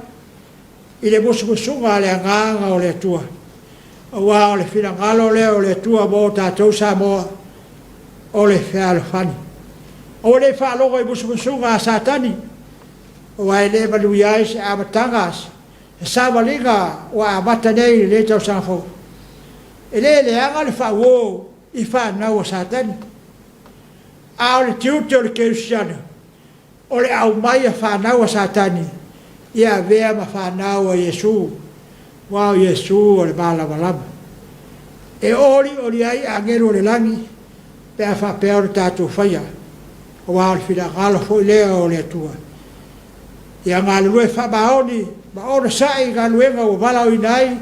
i le musumusuga a le Agaga o le Atua, aua o le finagalo lea o le Atua mo tatou Samoa, o le fealofani. Aua ne i faalogo i musumusuga a Satani, aua e le manuia ai se amataga, se savaliga ua amata nei i lenei tausaga fou. E le leaga le faauo i fanau a Satani, a o le tiute o le kerisiano, o le aumai a fanau a Satani ia avea ma fanau a Iesu, aua o Iesu o le malamalama. E olioli ai agelu o le lagi pe a faapea ona tatou faia, aua o le finagalo foi lea o le Atua. Ia galulue faamaoni ma onosai i galuega ua valaauina ai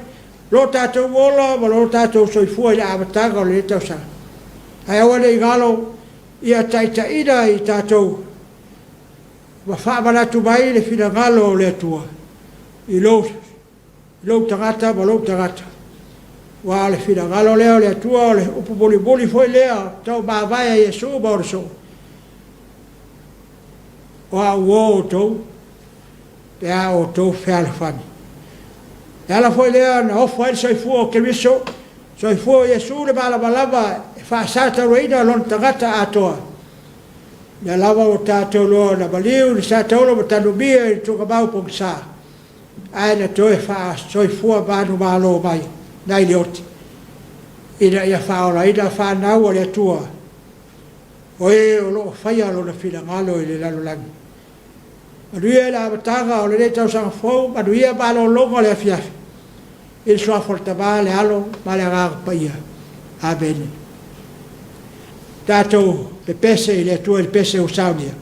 lo tatou ola ma lo tatou soifua i le amataga o lenei tausaga. Ae aua ne i galo ia taitaiina i tatou ma faamanatu mai le finagalo o le Atua i lou tagata ma lou tagata. Aua o le finagalo lea o le Atua, o le upu mulimuli foi lea taumavae a Iesu ma ona soo, o a uo outou pe a outou fealofani. O le ala foi lea na ofo ai le soifua o Keriso, soifua o Iesu le malamalama e faasatauraina lona tagata atoa. Lea lava ua tatou iloa na maliu i le satauro ma tanumia i le tuugamau pogisa, ae na toe faasoifua manumalo mai nai le oti, ina ia faaolaina fanau a le Atua, o e o lo o faia lona finagalo i le lalolagi. Manuia le amataga o lenei tausaga fou, manuia malologa o le afiafi, i le suafa o le Tama, le Alo ma le Agaga Paia. Amene. Tatou pepese i le Atua i le pese ua saunia.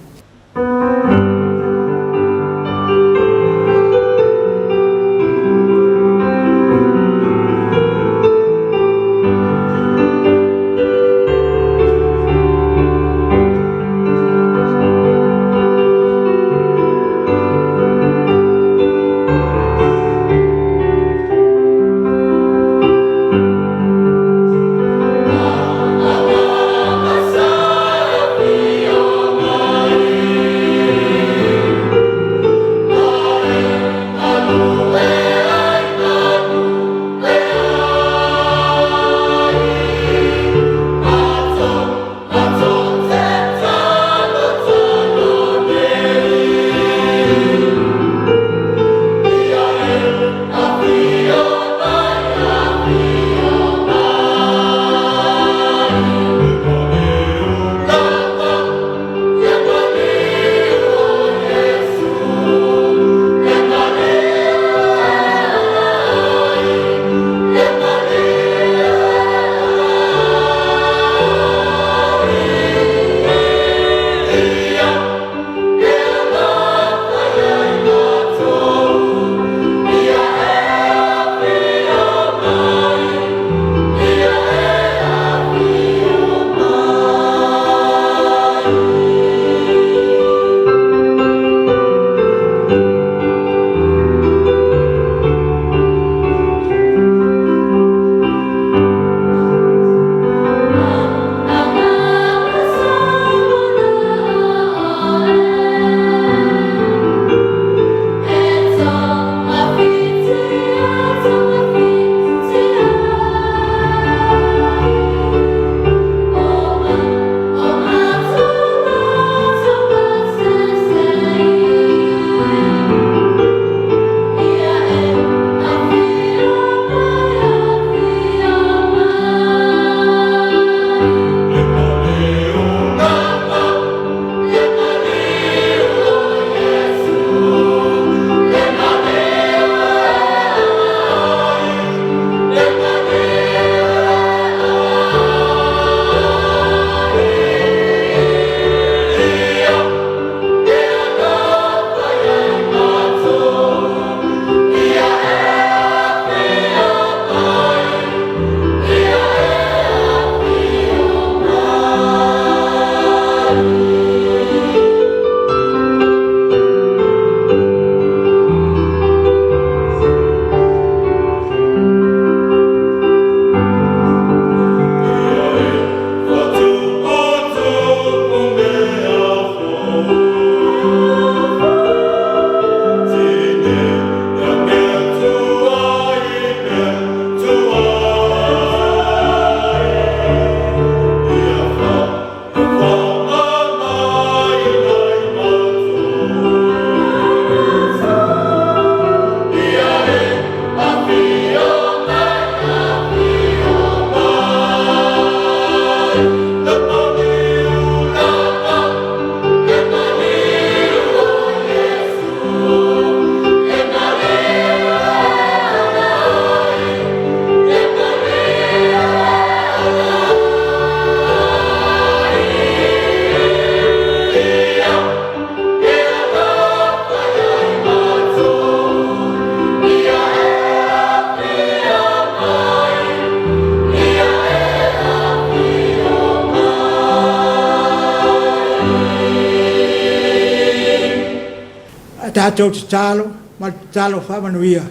tatou tatalo ma le tatalo faamanuia.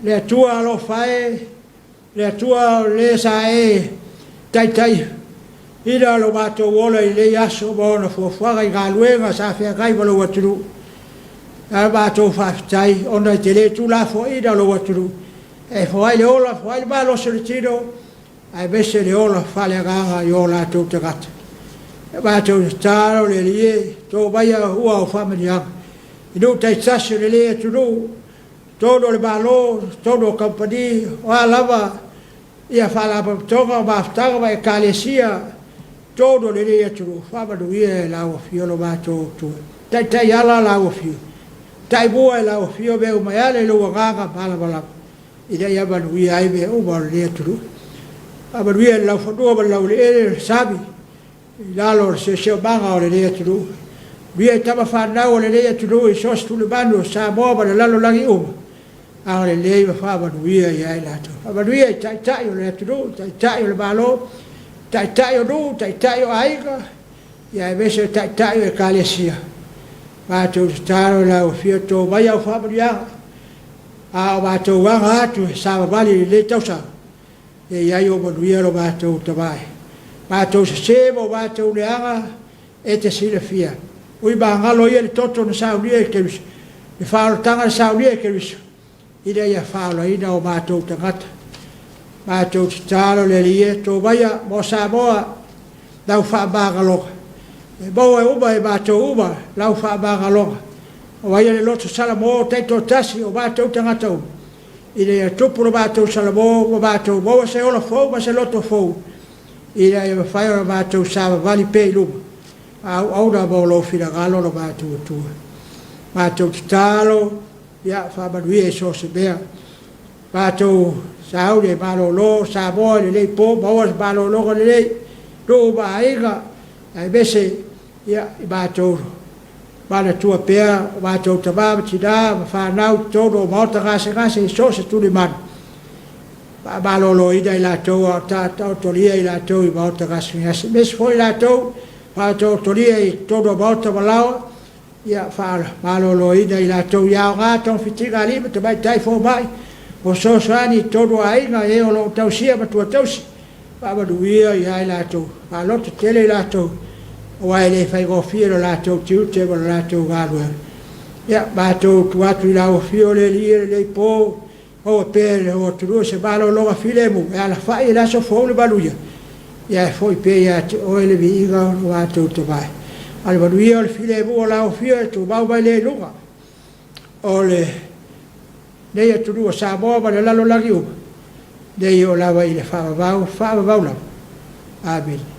Le Atua alofa e, le Atua o le sa e taitai ina lo matou ola i lenei aso ma ona fuafuaga i galuega sa feagai ma lou atunuu. A matou faafetai ona e te le tuulafoaiina lou atunuu, e foai le ola, foai le malosi o le tino, aemaise le ola faaleagaga i o latou tagata. E matou tatalo le Alii e, to maia ua au faamanuiaga i nuu taitasi o lenei atunuu, totonu o le Malo, totonu o kamupani, o a lava ia faalapotopotoga o mafutaga ma ekalesia, totonu o lenei atunuu, faamanuia e lau Afio lo matou Atua. Taitai ala lau Afio, taimua e lau Afio mea uma e ala i lou agaga malamalama, ina ia manuia ai mea uma o lenei atunuu. Faamanuia i le laufanua ma le laueleele o le sami i lalo o le siosiomaga o lenei atunuu. Manuia i tama fanau o lenei atunuu i so o se tulimanu o Samoa ma le lalolagi uma. Agalelei ma faamanuia ia i latou. Faamanuia i taitai o le atunuu, taitai o le Malo, taitai o nuu, taitai o aiga, ia aemaise o taitai o ekalesia. Matou tatalo i lau Afio to mai au faamanuiaga. A o matou aga atu e savavali i lenei tausaga, ia i ai o manuia lo matou tavae. Matou sese ma o matou leaga e te silafia. Ui magalo ia le toto na saunia e Keriso, le faaolataga na saunia e Keriso, ina ia faaolaina o matou tagata. Matou tatalo le Alii e, to maia mo Samoa lau faamagaloga. E maua uma e matou uma lau faamagaloga. Maua ia le loto salamo taitoatasi o matou tagata uma, ina ia tupu lo matou salamo ma matou maua se ola fou ma se loto fou, ina ia mafai ona matou savavali pea i luma, a auauna mo lou finagalo lo matou Atua. Matou tatalo, ia faamanuia i so o se mea. Matou sauni e malolo Samoa i lenei po, maua se malologa lelei, nuu ma aiga, aemaise ia i matou manatua pea o matou tama ma tina ma fanau i totonu o maota gasegase i so o se tulimanu. Faamaloloina i latou a o taotolia i latou i maota gasegase. Aemaise foi i latou faataotolia i totonu o maota ma laoa, Ia faamaloloina i latou i aoga togafitiga alii ma tamaitai fomai o fesoasoani i totonu o aiga e o lo o tausia ma tuatausi. Faamanuia ia i latou, faaloto tele i latou aua e le faigofie lo latou tiute ma lo latou galuega. Ia matou tuu atu i lau Afio le Alii i lenei po, Maua pea e le atunuu se malologa filemu e alafai i le aso fou le manuia, ia e foi pea ia te oe le viiga o lo matou tavae. A o le manuia o le filemu o lau Afio e tumau mai lea i luga o lenei atunuu o Samoa ma le lalolagi uma, nei oo lava i le faavavau, faavavau lava. Amene.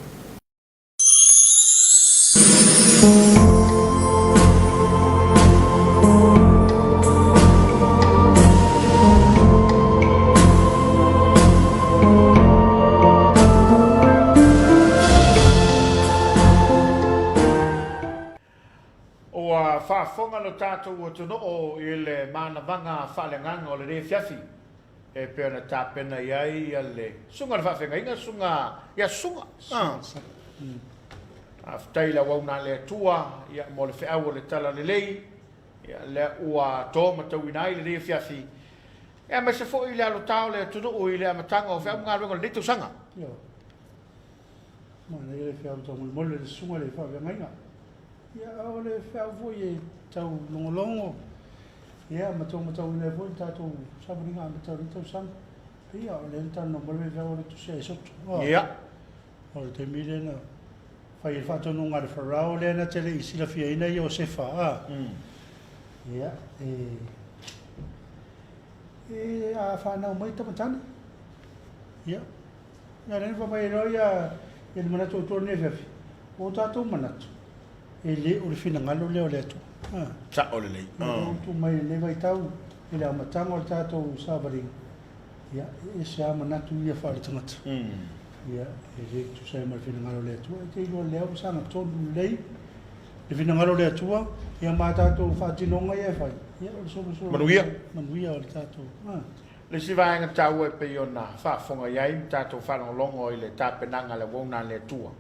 Ua faafofoga lo tatou atunuu i le manavaga faaleagaga o lenei afiafi e pei ona tapena i ai le susuga i le faafeagaiga, susuga ia Susuga. Faafetai i le auauna a le Atua ia, mo le feau o le Talalelei ia, lea ua to matauina ai lenei afiafi, ia, aemaise foi le alotao o le atunuu i le amataga o feau ma galuega o lenei tausaga. Manaia le feau taumolimoli a le susuga i le faafeagaiga. Ia, o le feau foi e tau logologo, ia, ma tau matauina ai foi le tatou savaliga amata o lenei tausaga. Pei o lea na talanoa mai le faifeau o le Tusi a Esoto. Ia. O le taimi lea na fai ai le faatonuga a le Farao lea na te le i silafiaina Iosefa, a. Ia, e, e, a fanau mai tama tane, ia, ia lea na fai mai ai loa ia, ia le manatu autu o lenei afiafi, o tatou manatu, E le o le finagalo lea o le Atua. Sao lelei. O lea ua tuu mai i lenei vaitau i le amataga o le tatou savaliga, ia, e ese lava manatu ia faaletagata. Ia, e le tutusa ai ma le finagalo o le Atua. E te iloa lea ua sagatonu lelei le finagalo o le Atua, ia ma tatou faatinoga ia e fai, ia o le solosolo Manuia. Manuia o le tatou. Le isi vaega taua e pei ona faafofoga i ai ma tatou faalogologo i le tapenaga a le auauna a le Atua,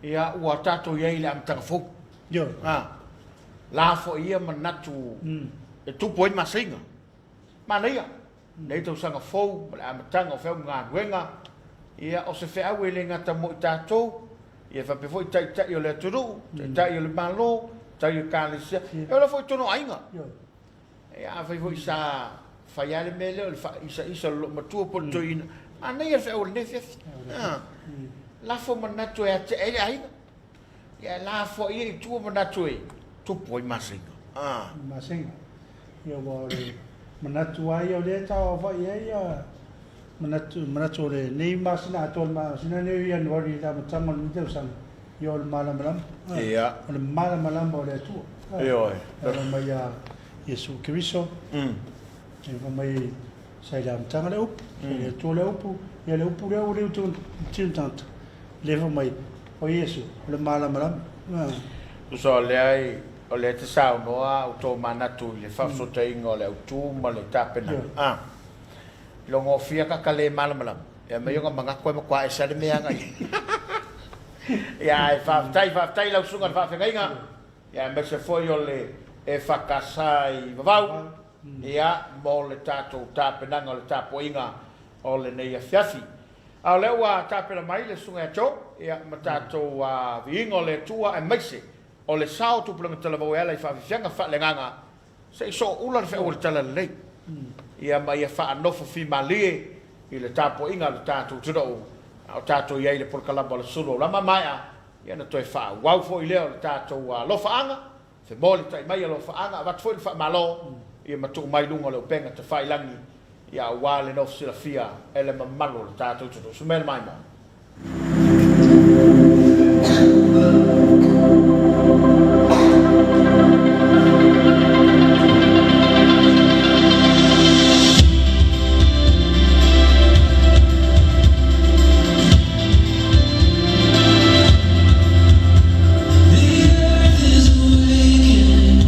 Ia, ua tatou i ai i le amataga fou. Ioe. A, Lafo i ia manatu e tupu ai maseiga. Manaia, lenei tausaga fou ma le amataga o feau ma galuega, ia o se feau e le gata mo i tatou, ia faapea foi taitai o le atunuu, taitai o le Malo, taitai o Ekalesia, e ola foi i totonu o aiga. Ia afai foi sa fai lava le mea lea o le faaisaisa o le loomatua po o le toeaina, manaia le feau o lenei afiafi. Lafo manatu e atiae ai le aiga. Ia e lafoai ai i tua manatu e tupu ai maseiga. Maseiga. Ia aua o le manatu lava ia o lea e tauaofai ai ia manatu, manatu o lenei masina atoa, le masina lenei o Ianuari i le amataga o lenei tausaga, ia o le malamalama. Ia. O le malamalama o le Atua. Ioe. E ala mai ia Iesu Keriso. E fai mai sa i le amataga le upu, sa i le Atua le upu, ia le upu lea ua le tino tagata. Lea fai mai, o Iesu, o le malamalama. Tusa o lea, o lea e te saunoa ua tou manatu i le faasootaiga o le autu ma le tapenaga. A logofia ka ka le malamalama, e aumai ona manatu e matua ese lava le mea e agai i ai. Ia, ae faafetai, faafetai i lau susuga i le faafeagaiga, ia aemaise foi o le EFKS i Vavau, ia, mo le tatou tapenaga o le tapuaiga o lenei afiafi. A o lea ua tapena mai le Susuga ia Joe, ia, ma tatou viiga o le Atua aemaise o le sao o tupulaga talavou e ala i faafiafiaga faaleagaga, se i sooula le feau o le Talalelei, ia, ma ia faanofo fimalie i le tapuaiga a le tatou atunuu, a o tatou i ai i le polokalama o le Sulu Aulama. Maea, ia ona toe faaauau foi lea o le tatou alofaaga, femolitai mai alofaaga, avatu foi le faamalo, ia ma tuu mai luga o le upega tafailagi, ia aua le nofo silafia e le mamalu o le tatou atunuu. Sumea le maimoa. The earth is awakening,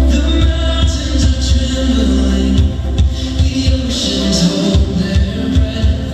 the mountains are trembling, the oceans hold their breath.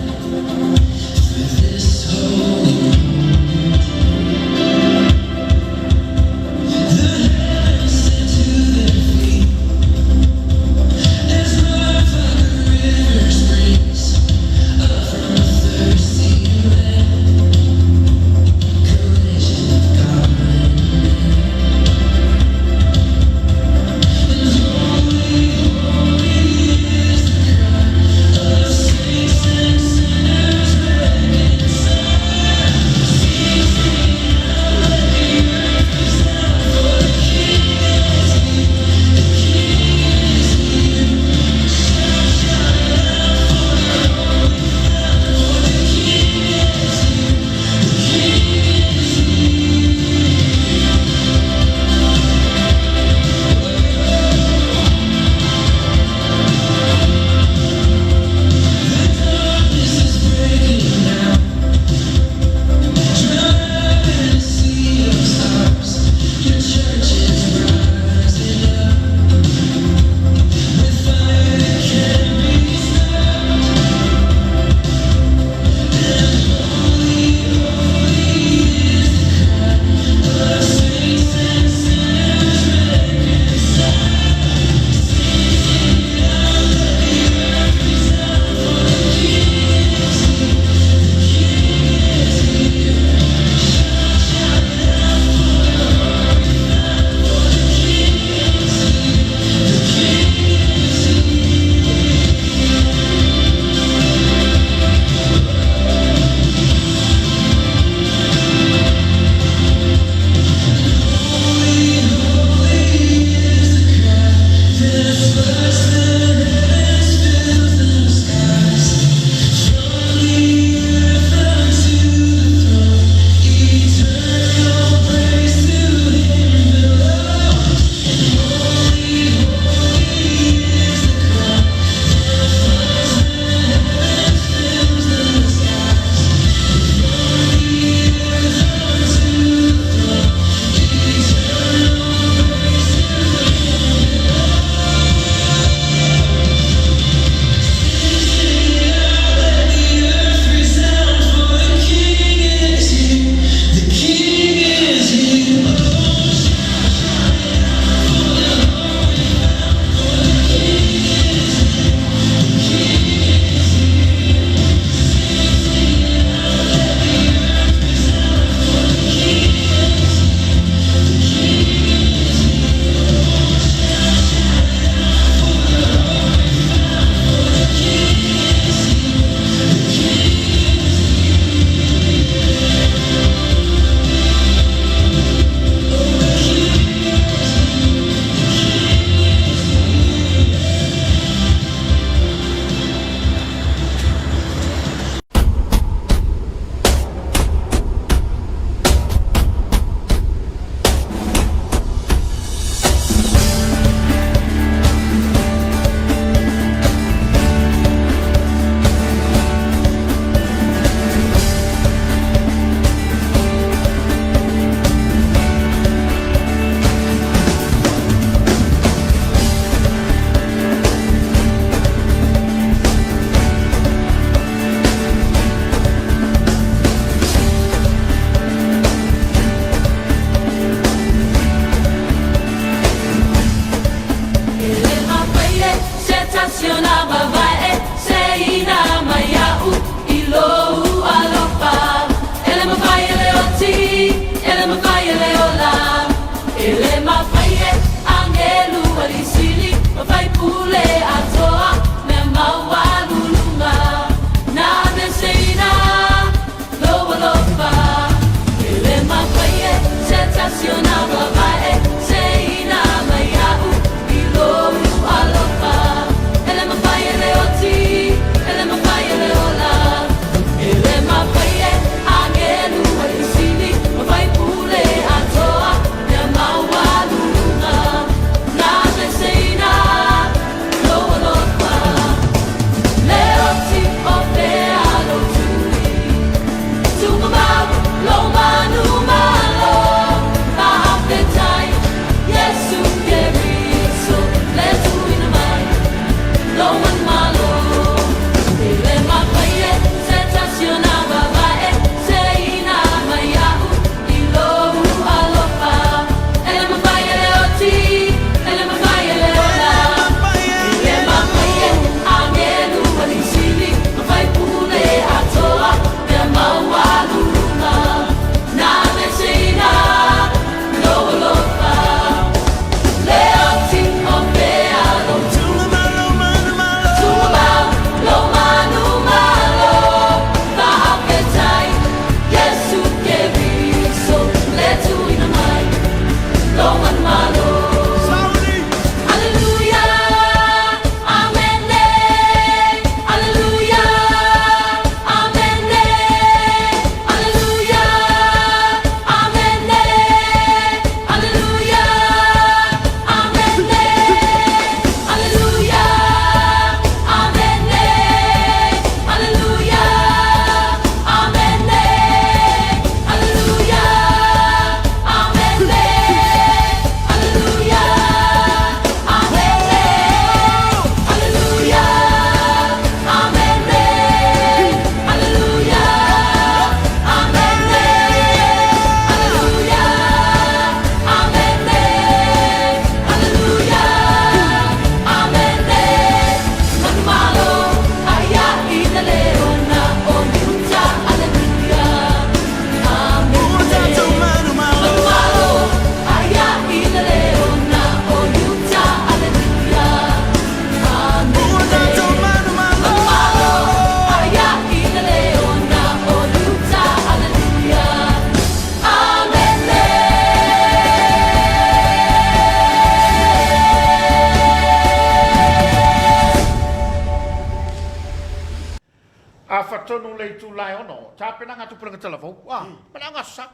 le itula e 6, tapenaga a Tupulaga Talavou, a, ma le aogasa.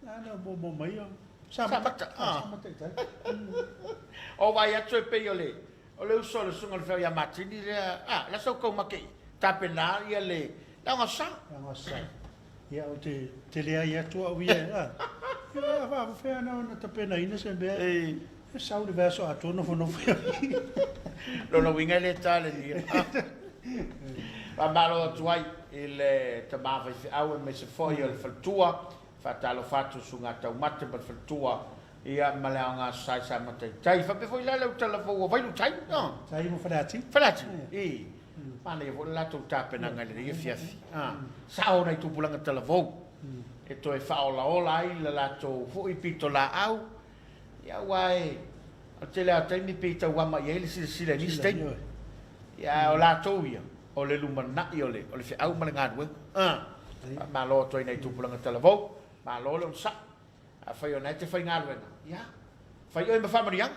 A lea o momo mai o Samata. Samata i tai. O vaai atu e pei o le o le uso o le susuga o le feau ia Matini lea, a, la sau kau make i tapena ia le le aogasa. Le aogasa. Ia ou te te leai atu au ia, a. Ia a faafefea na ona tapenaina se mea. E sau le vaiaso atoa nofonofo ia. Lona uiga e le talenia. Faamalo atu ai i le tama faifeau aemaise foi o le faletua. Faatalofa atu Susuga Taumate ma le faletua ia ma le aoga sa i Samataitai. Faapea foi la le autalavou o Vailutai. Tai ma Faleati. Faleati. I. Manaia foi le latou tapenaga i lenei afiafi. Sao nai tupulaga talavou e toe faaolaola ai le latou foi pitolaau. Ia aua e o le tele lava o taimi pei e tauama i ai le silasila i nisi taimi. Ia ae o latou ia, o le lumanai o le o le feau ma le galuega. Faamalo atu ai nai tupulaga talavou, malo le onosai. Afai o lena e te faigaluega, ia, fai oe ma faamanuiaga.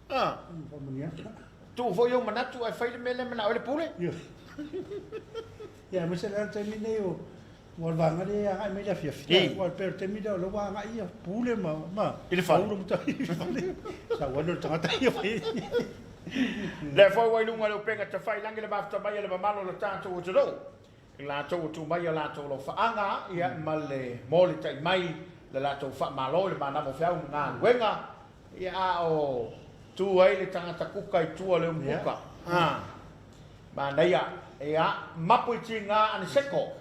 Faamanuiaga. Tuu foi ou manatu ae fai le mea lea e manao ai le pule. Ia, aemaise la le taimi lenei o Ua le vaega lea e agai mai le afiafi. Ii. Ua pei o le taimi lea o lea ua agai ia pule ma ma I le fale. Paulo ma tau i le fale. Sau ai lea o le tagata ia fai. Lea foi ua i luga o le upega tafailangi le mafuta mai a le mamalu o le tatou atunuu, i latou ua tu mai a latou alofaaga, ia, ma le molitai mai le latou faamalo i le manava o feau ma galuega, ia, a o tu ai le tagata kuka i tua o le umukuka. A. Manaia, ia, mapu i tiga Aniseko,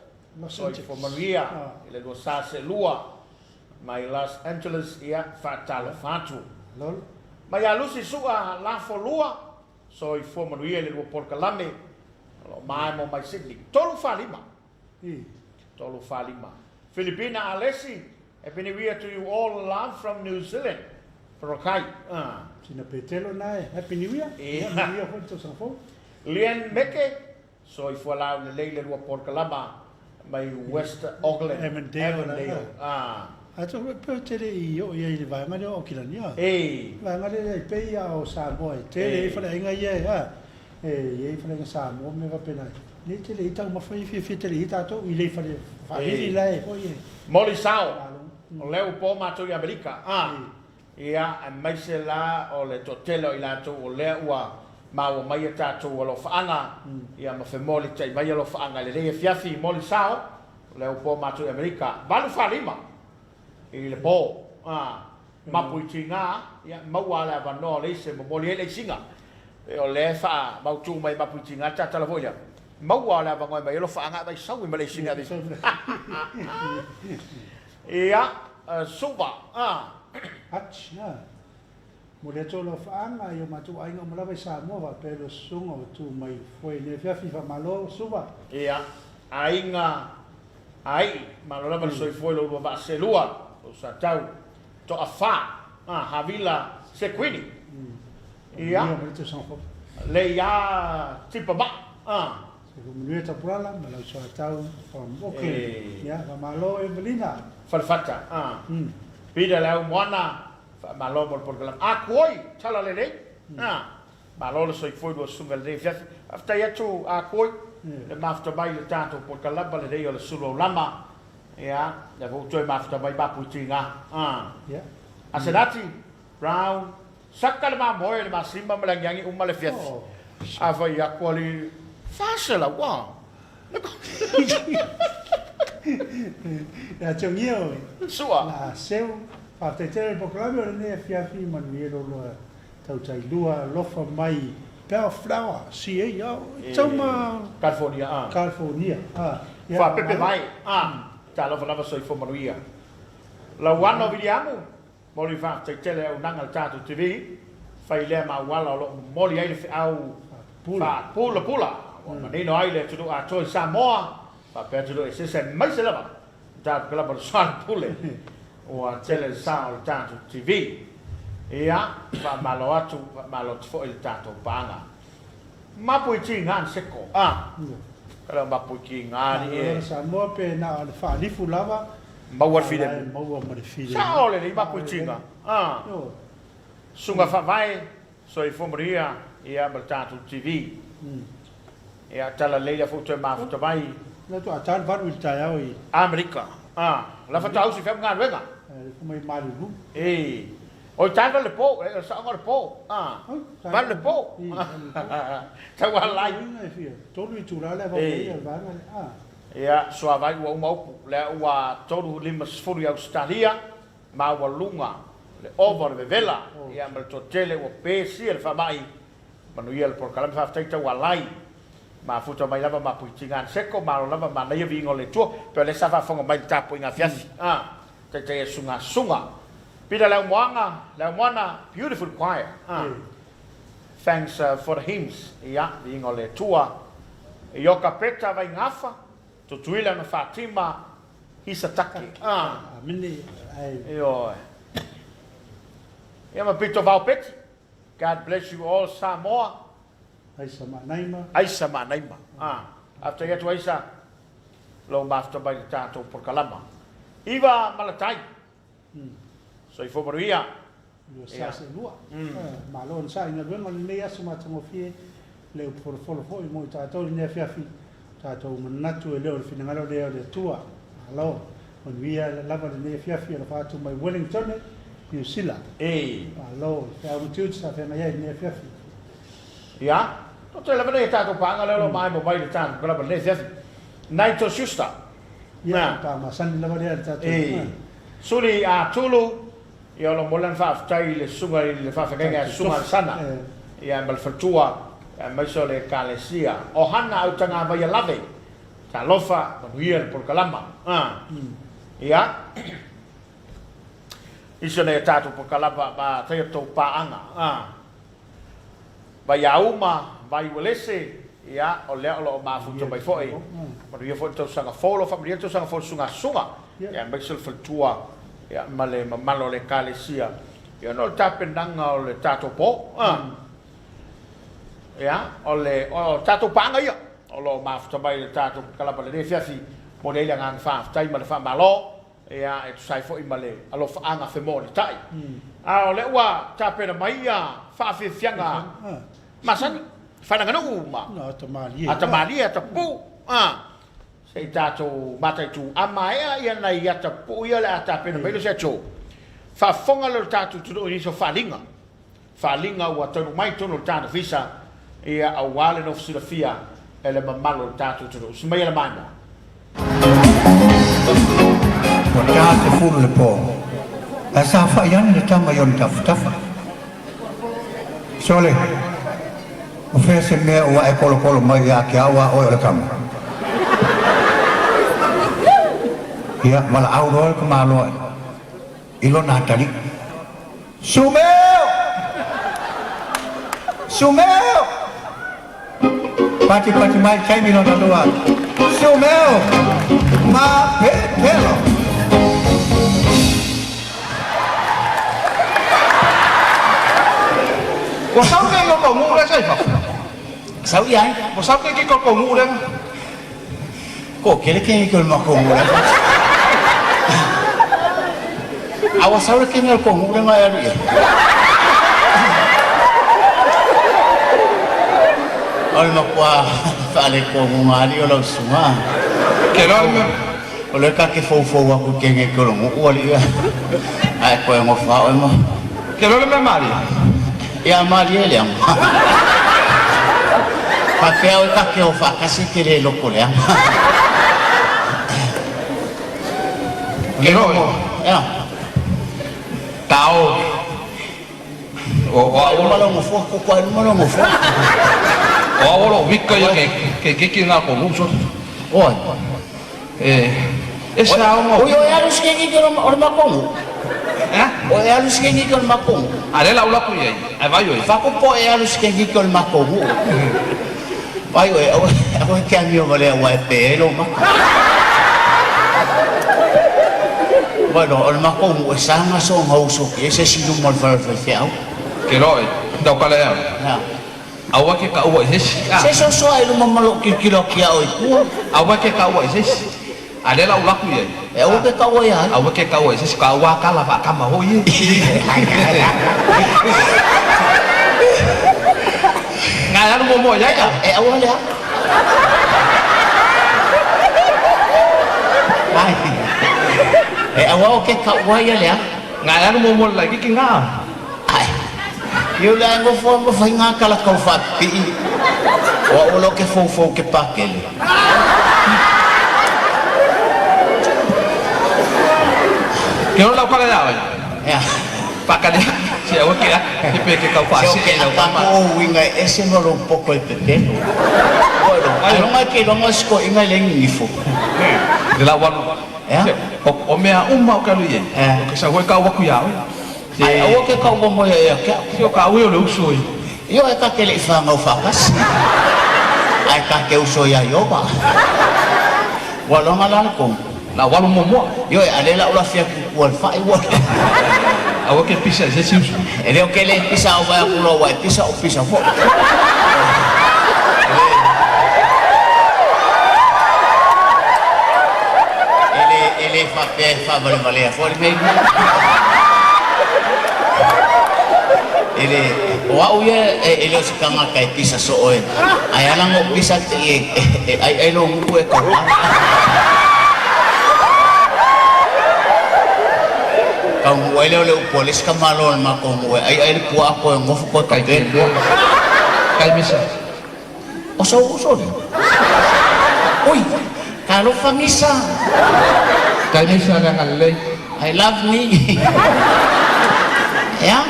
soifua manuia i le 242 mai Los Angeles, ia, faatalofa atu. Mai ia Lusi Su'a Lafo Lua, soifua manuia i le lua polokalame o lo o maemo mai Sydney. 345. 345. Filipina Alesi, Happy New Year to you all, love from New Zealand. Porokai. Sina Petelo na e, Happy New Year. Ia, manuia foi le tausaga fou. Lian Meke, soifua laulelei le lua polokalama mai West Auckland. Avondale. Avondale. Ah. A to pe tele i o ia i le vaega lea o Aukilani a. E. Vaega lea e pei a o Samoa e tele i faleaiga ia e a. E i ai faleaiga Samoa me faapena. Nei tele i taumafa ia fiafia tele i ai tatou i le fale faalili la e foi e. Moli sao, o lea ua po matou i Amerika, a, ia, aemaise la o le toatele o i latou o lea ua maua mai a tatou alofaaga, ia, ma femolitai mai alofaaga i lenei afiafi. Moli sao, o lea ua po matou i Amerika, 8:45 i le po, a, mapu i tiga, ia, maua le avanoa o le isi e momoli ai le aisiga. E o lea e faamautu mai mapu i tiga le tatala foi lea, maua le avanoa e mai ai alofaaga ae vai saui ma le aisiga ave Ia, Suva, a. Ati, a. Momoli atu alofaaga i o matou aiga uma lava i Samoa faapea le susuga ua tu mai foe i lenei afiafi. Faamalo, Suva. Ia, aiga ai, malo lava le soifua i lo ulua vaa selua, lou sa tau, toafa, a, Havila Sekuini. Ia, le ia tipa maa, a. Soifua manuia Tapulala ma lau soatau from Auckland. Ia, faamalo Evelina. Falefata, a. Peter le au moana, faamalo mo le polokalame. A kuoi, tala lelei, a. Malo le soifua i lua susuga i lenei afiafi. Faafetai atu a Kuoi le mafuta mai i le tatou polokalama lenei o le Sulu Aulama. Ia, lea foi ua toe mafuta mai mapu i tiga. Asenati, Brown, saka le mamoe, le masima ma le agiagi uma le afiafi. A fai atu alii, 400, ua. Ia tiongia oe. Sua. La seu, faafetai tele i le polokalame o lenei afiafi, manuia lo lua Tautai lua alofa mai Bellflower, CA, a tau ma California, a. California, a. Faapepe mai, a. Talofa lava soifua manuia. Lauano Viliamu, momoli faafetai tele auaunaga a le tatou TV, fai lea ma auala o lo o momoli ai le feau faapulapula ua manino ai le atunuu atoa i Samoa faapea atunuu eseese aemaise lava le tatou kalama o le Soalepule ua tele le sao o le tatou TV. Ia, faamalo atu, faamalo atu foi i le tatou paaga. Mapu i tiga ni seko, a. Kala mapu i tiga ni e. Malo Samoa pe na o le faalifu lava. Maua le filemu. Maua ma le filemu. Sao lelei mapu i tiga, a. Susuga Faavae, Soifua Maria, ia ma le tatou TV. Ia, tala lelei lea foi toe mafuta mai. Le faatoa ta le 8 i le taeao i. Amerika. A, la faatoa ausi fea ma galuega. E fai mai malulu. E. O i tae le po, e saoga le po. A. Valu le po. Tau ala ai. E fia, 3 itula le vau i le vaega le. A. Ia, suavai ua uma upu. Lea ua 3:50 i Ausetalia, maualuga le ova o le vevela. Ia, ma le toatele ua pesia le faamai. Manuia le polokalame, faafetai taualai. Mafuta mai lava ma puitiga seko, malo lava manaia viiga o le Atua. Pe o lea sa faafofoga mai i le tapuaiga afiafi. A, taitai e sugasuga. Peter Leaumoaga, Leaumoana, beautiful choir. A, thanks for the hymns. Ia, viiga o le Atua. Ioka Peta Vaigafa, Tutuila na Fatima, Hisatake. A, Amene, ai. Ioe. Ia ma pito vao peti. God bless you all Samoa. Aisa Maanaima. Aisa Maanaima. Ah, after atu Aisa, lou mafuta mai le tatou polokalama. Iva Malatai. Soifua manuia. Lua sa se lua. Malo ona sa i galuega o lenei aso matagofie, le upu folofolo foi mo i tatou i lenei afiafi, tatou manatu e leo le finagalo lea o le Atua. Malo, manuia lava lenei afiafi alofa atu mai Wellington, Niu Sila. E. Malo, le feau ma tiute sa feagai ai i lenei afiafi. Ia, toto lava nei tatou paaga lea o lo o maemo mai le tatou kalama lenei afiafi. Naito Schuster. Ia, pa masani lava lea le tatou. E. Suli a Tulu, ia o lo mo lana faafetai i le susuga i le faafeagaiga a Susuga Alesana, ia ma le faletua, aemaise o le Ekalesia. Ohana Autagavaia Lave, talofa, manuia le polokalama. Ia, nisi o nei o tatou polokalama ma taia tou paaga. Vaiauma, Vaiuelese, ia, o lea o lo o mafuta mai foi. Manuia foi le tausaga fou, o lo o faamanuia le tausaga fou i le sugasuga, ia, aemaise le faletua, ia, ma le mamalu o le Ekalesia, ia, ona o le tapenaga o le tatou po. Ia, o le o tatou paaga ia, o lo o mafuta mai le tatou kalama lenei afiafi, momoli ai le agaga faafetai ma le faamalo, ia, e tusa ai foi ma le alofaaga femolitai. A o lea ua tapena mai ia faafiafiaga masani, faaleaganuu ma atamalie, atapupuu, se i tatou mataitu. A maea ia nai atapupuu ia o le a tapena mai le se aso, faafofoga lea o le tatou atunuu i nisi o faaaliga, faaaliga ua taunuu mai i totonu o le tatou Ofisa, ia, aua le nofo silafia e le mamalu o le tatou atunuu. Si mai e le maimoa. Ua ta te 10 le po, ae saofai ane le tama i ona tafatafa. Sole, o fea se mea ua e kolokolo mai ia te au a oe o le tama? Ia, valaau loa le tamaloa i lona atalii. Sumeo! Sumeo! Pati pati mai le taimi lona lua. Sumeo! Ma Petelo! Ua sau ke ki kou nuu lea sa i fafo. Sau i ai. Ua sau ke ki kou nuu lea. Ko kele ke ki o le makou nuu lea. A ua sau le kenge o le kou nuu lea e alu i ai. O le makua faalekoguga alii o lau susuga. Ke loa le mea. O lea ka ke foufou aku i kenge ki o le nuu alii ae koe gofa oe ma. Ke loa le mea malie. Ia malie leaga. Faapea oe ka ke o faatasi e te le loko leaga. Ke loa. Ia. Tao. O o Ai luma lau nofoa, koko ai luma lau nofoa. O au o wika ia ke ke keiki na ko nuu so. Oi. E e sa o Oi, oi alu se keiki o le makou nuu. Eh? O e alu se keiki o le makou nuu. A le la ula ku ia. Ai vai oi. Faapopo e alu se keiki o le makou nuu. Vai oe, aua e te amio ma lea ua e pe ai lou maka. Vai no, o le makou nuu e sa gasoga uso ki ai se isi i luma o le fale o le faifeau. Ke loa e. Tau kala ia. Ia. Aua ke ka ua i se isi. Se sosoa ai luma ma lou kilokilo atu iā oe i tua. Aua ke ka ua i se isi. A le la ula ku ia. E aua ke kaua ia ai. Aua ke ka ua i se isi. Ka ua kala faakama hoi e. Ngai alu mo mo ia ia. E aua lea. E aua o ke kaua ia lea. Nga e alu muamua i le laitiiti lena. Ai. Io le ai nofo ma faiga kala kau faapipii. O au loa ke foufou ke pakele. Ke ono lau kala iā oe. Ea. Faakali se aua ke ake pe ke kau Se o faasee ke i lau aka tama. ko o uiga e ese ma lou poto e pepelo. Oi lo, Ai ailoga e ke iloga o se toeaina e le gigifo. Le lau alu. Ea? Se o mea uma ou te alu i ai. Ea. O ke sau foi kau atu iā oe. Se Ae aua ke kaua mai ai ia te au. se o ka ui o le uso i. Ioe ta te le i fanau faatasi, ae ta te uso ia Ioba. Ua loga la le tonu. Lau alu muamua. Ioe, a o lea o le a ou lafi atu i tua i le fai ua. Aua ke pisa i se isi uso. E le o ke le pisa a ou vaai atu loa ua e pisa, o pisa foi. E le, e le faapea e faavalevalea foi lenei mea. E le, o au ia e le o se tagata e pisa soo e, ae ala ona ou pisa te i e aiai lou gutu e taugala. Taunuu ai lea o le upu a le isi tamaloa o le matou nuu e aiai le puaa toe nofo toe Kai tape le puaa. Kai misa. O sou uso lea. Ui, talofa Gisa. Kai misa le agalelei. I love me. Ea?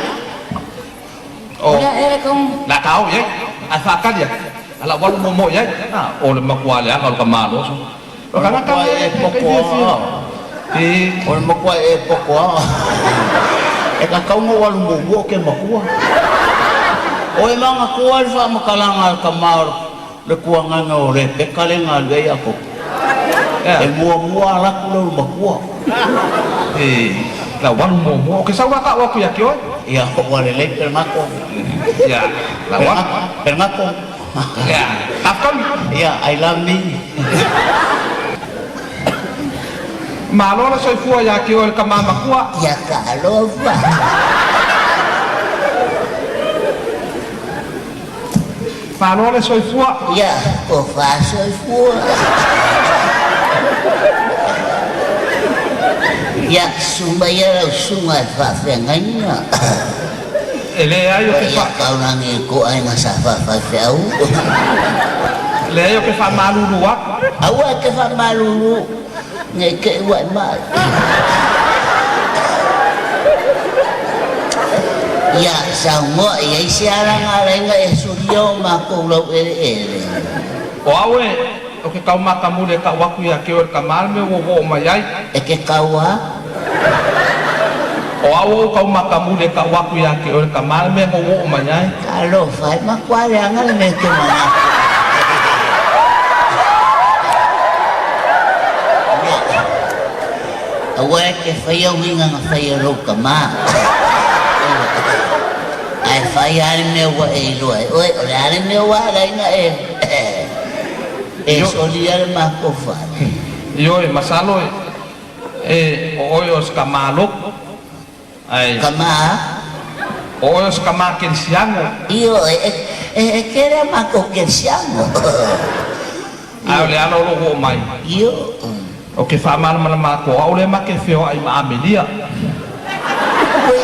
O O lea ea kau. La ka ao i ai, ae faakali atu, a lau alu muamua i ai, a, o le matua leaga o le tamaloa. O O le tagata matua e e kai poto fiafia. a. E O le matua e poto a. E tatau ona ou alu muamua ou te matua. O e manatua le faamatalaga a le tama o le tuagaga o Rebeka lea na alu ai Iakopo. Ea. E muamua alu atu lea o le matua. E lau alu muamua. O ke sau la ka'u atu ia te oe. Ia, ua lelei Peregato. Ia, lau alu. Peregato. Ia, tafutamu. Ia, I love me. Malo le soifua ia te oe le tama matua. Ia talofa. Malo le soifua. Ia tofa soifua. Ia susu mai lau susuga e faafeagaiga. E leai o ke Ia fa taulagi i ko aiga sa faafaifeau. Leai o ke faamalulu atu. Aua e te faamalulu ne i te i ua e mai. Ia saunoa i ai se alaga alaiga e sulia o matou laueleele. O au e, o ke kaumakamuli e ka'u atu ia te oe le tama le mea ua oo mai ai. E ke kau a? O au ou kaumakamuli e ka'u atu ia te oe le tama le mea ua oo mai ai. Talofa e matua leaga le mea e te manatu. Ia, aua e te faia uiga na fai e lou tama. Ae fai lava le mea ua e iloa ai oe, o le a le mea ua ala ai ona e e Io solia le matou fale. Ioe, masalo e e o oe o se tama lotu, ae Tama a? O oe o se tama kerisiano. Ioe, e e e tele a matou kerisiano. Ae o Ioe. le ala o lou oo mai. Ioe. O ke faamalamalama atu o au lea ma ke feoai ma Amelia. Ui,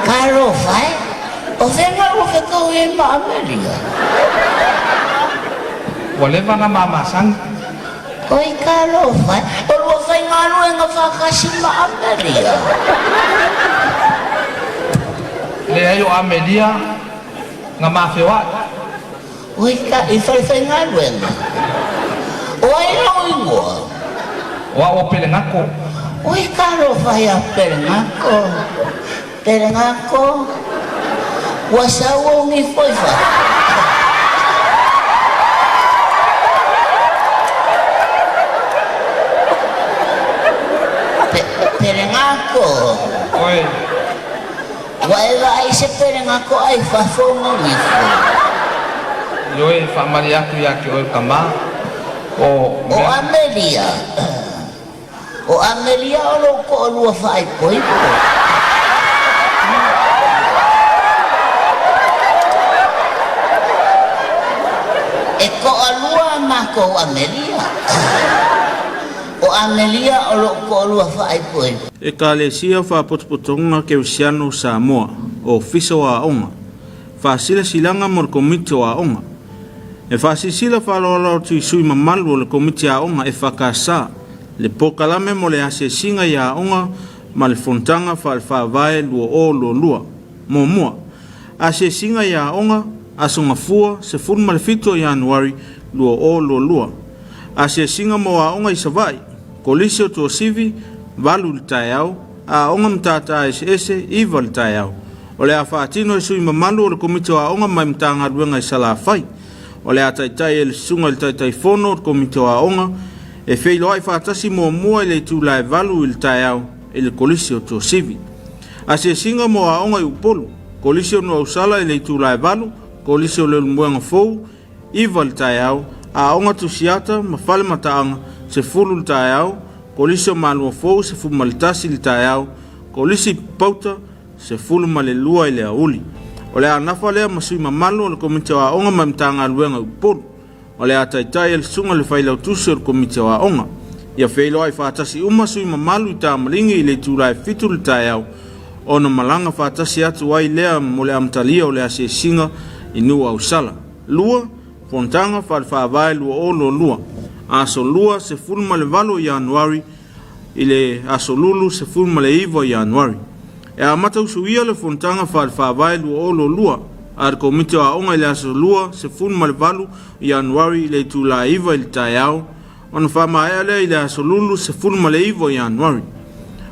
talofa e, o fea ua fetaui ai ma Amelia? Ua leva ona mamasagi. Oi, talofa e, o lua faigaluega faatasi ma Amelia. Leai o Amelia na ma feoai. Oi, ta, i fale faigaluega. O ai lou igoa? O au o Pelegako. Oi, talofa ia Pelegako. Pelegako, ua sau ou gifo i fafo. Pe, Pelegako. Oi. Ua e vaai i se Pelegako ae i fafo ona gifo. Ioe, faamalie atu ia te oe le tama. O O mea. Amelia. O Amelia o lou toalua faaipoipo. E toalua a matou Amelia. O O Amelia o lo'u to'alua faaipoipo. Ekalesia Faapotopotoga Kerisiano o Samoa, Ofisa o Aoga, Faasilasilaga mo le Komiti o Aoga. E faasilasila faaaloalo atu i sui mamalu o le Komiti Aoga EFKS le polokalame mo le asiasiga i aoga ma le Fonotaga Faale-Faavae 2022. Muamua, Asiasiga i aoga, Aso Gafua, 17 o Ianuari 2022. Asiasiga mo aoga i Savaii, Kolisi o Tuasivi, 8 i le taeao, Aoga Matata Eseese, 9 i le taeao. O le a faatino e sui mamalu o le Komiti o Aoga mai Matagaluega i Salafai. O le a taitai e le Susuga i le Taitaifono o le Komiti o Aoga e feiloai faatasi muamua i le itula e 8 i le taeao i le Kolisi o Tuasivi. Asiasiga mo aoga i Upolu, Kolisi o Nuuausala i le itula e 8, Kolisi o Leulumoega Fou, 9 i le taeao, Aoga Tusiata ma Falemataaga, 10 i le taeao, Kolisi o Malua Fou, 11 i le taeao, Kolisi Pauta, 12 i le aoauli. O le a nafa lea ma sui mamalu o le Komiti o Aoga mai Matagaluega i Upolu. O le a taitai e le Susuga i le Failautusi o le Komiti o Aoga. Ia feiloai faatasi uma sui mamalu i Tamaligi i le itula e 7 i le taeao, ona malaga faatasi atu ai lea mo le amatalia o le asiasiga i Nuuausala. 2. Fonotaga Faale-Faavae 2022, Aso Lua 18 o Ianuari i le Aso Lulu 19 o Ianuari. E amata usuia le Fonotaga Faale-Faavae 2022 a le Komiti o Aoga i le Aso Lua 18 o Ianuari i le itula e 9 i le taeao, ona faamaea lea i le Aso Lulu 19 o Ianuari.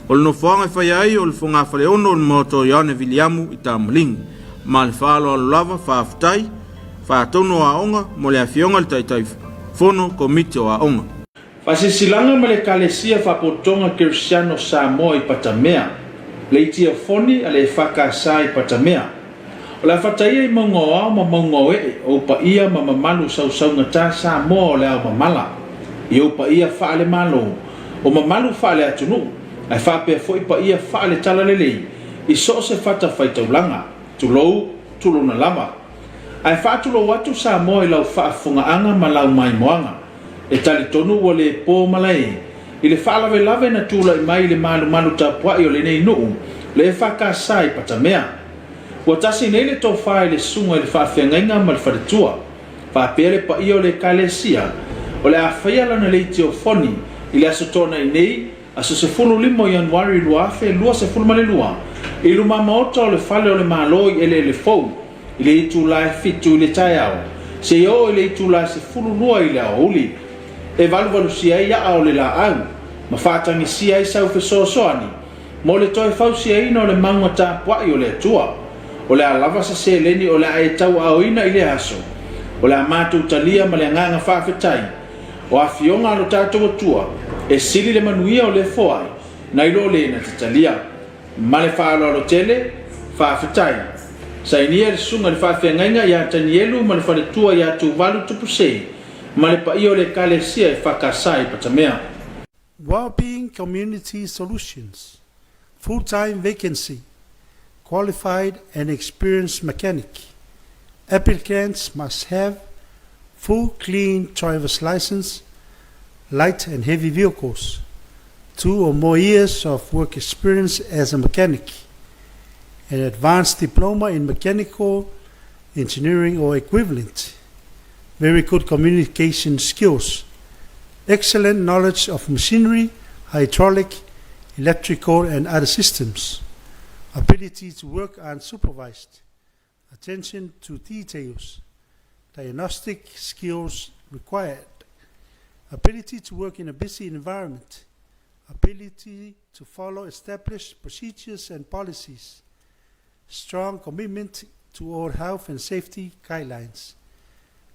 O le nofoaga e faia ai o le fogafaleono o le Maota o Ioane Viliamu i Tamaligi. Ma le faaaloalo lava, faafetai. Faatonu o Aoga mo le Afioga i le Taitaifono Komiti o Aoga. Faasilasilaga ma le Ekalesia Faapotopotoga Kerisiano Samoa i Patamea, le Itiofoni a le EFKS i Patamea. O le a fataia i mauga o ao ma mauga o ee, ou paia ma mamalu sausaugata Samoa o le ao mamala, i ou paia faale-Malo, o mamalu faale-atunuu, ae faapea foi paia faale-talalelei i so o se fata faitaulaga, tulou, tulouna lava. Ae faatulou atu Samoa i lau faafofogaaga ma lau maimoaga. E talitonu ua le po malae i le faalavelave na tulai mai i le malumalu tapuai o lenei nuu, le EFKS i Patamea. Ua tasi nei le tofa i le susuga i le faafeagaiga ma le faletua, faapea le paia o le Ekalesia, o le a faia lana leitiofoni i le Aso Toonai nei, aso 15 o Ianuari 2022, i lumamaota o le Fale o le Malo i Eleele Fou, i le itula e 7 i le taeao seia oo i le itula e 12 i le aoauli, e valuvalusia ai aa o le laau ma faatagisia ai sau fesoasoani mo le toe fausiaina o le mauga tapuai o le Atua. O le a lava se seleni o le a e tauaaoina i lea aso, o le a matou talia ma le agaga faafetai. O afioga a lo tatou Atua, e sili le manuia o le foai nai lo le na te talia. Ma le faaaloalo tele, faafetai. Sainia le Susuga i le Faafeagaiga ia Tanielu ma le faletua ia Tuvalu Tupusei ma le paia o le Ekalesia EFKS i Patamea. Wellbeing Community Solutions, full-time vacancy, qualified and experienced mechanic. Applicants must have full clean driver's license, light and heavy vehicles, 2 or more years of work experience as a mechanic, an advanced diploma in mechanical engineering or equivalent, very good communication skills, excellent knowledge of machinery, hydraulic, electrical and other systems, ability to work unsupervised, attention to details, diagnostic skills required, ability to work in a busy environment, ability to follow established procedures and policies, strong commitment to all health and safety guidelines,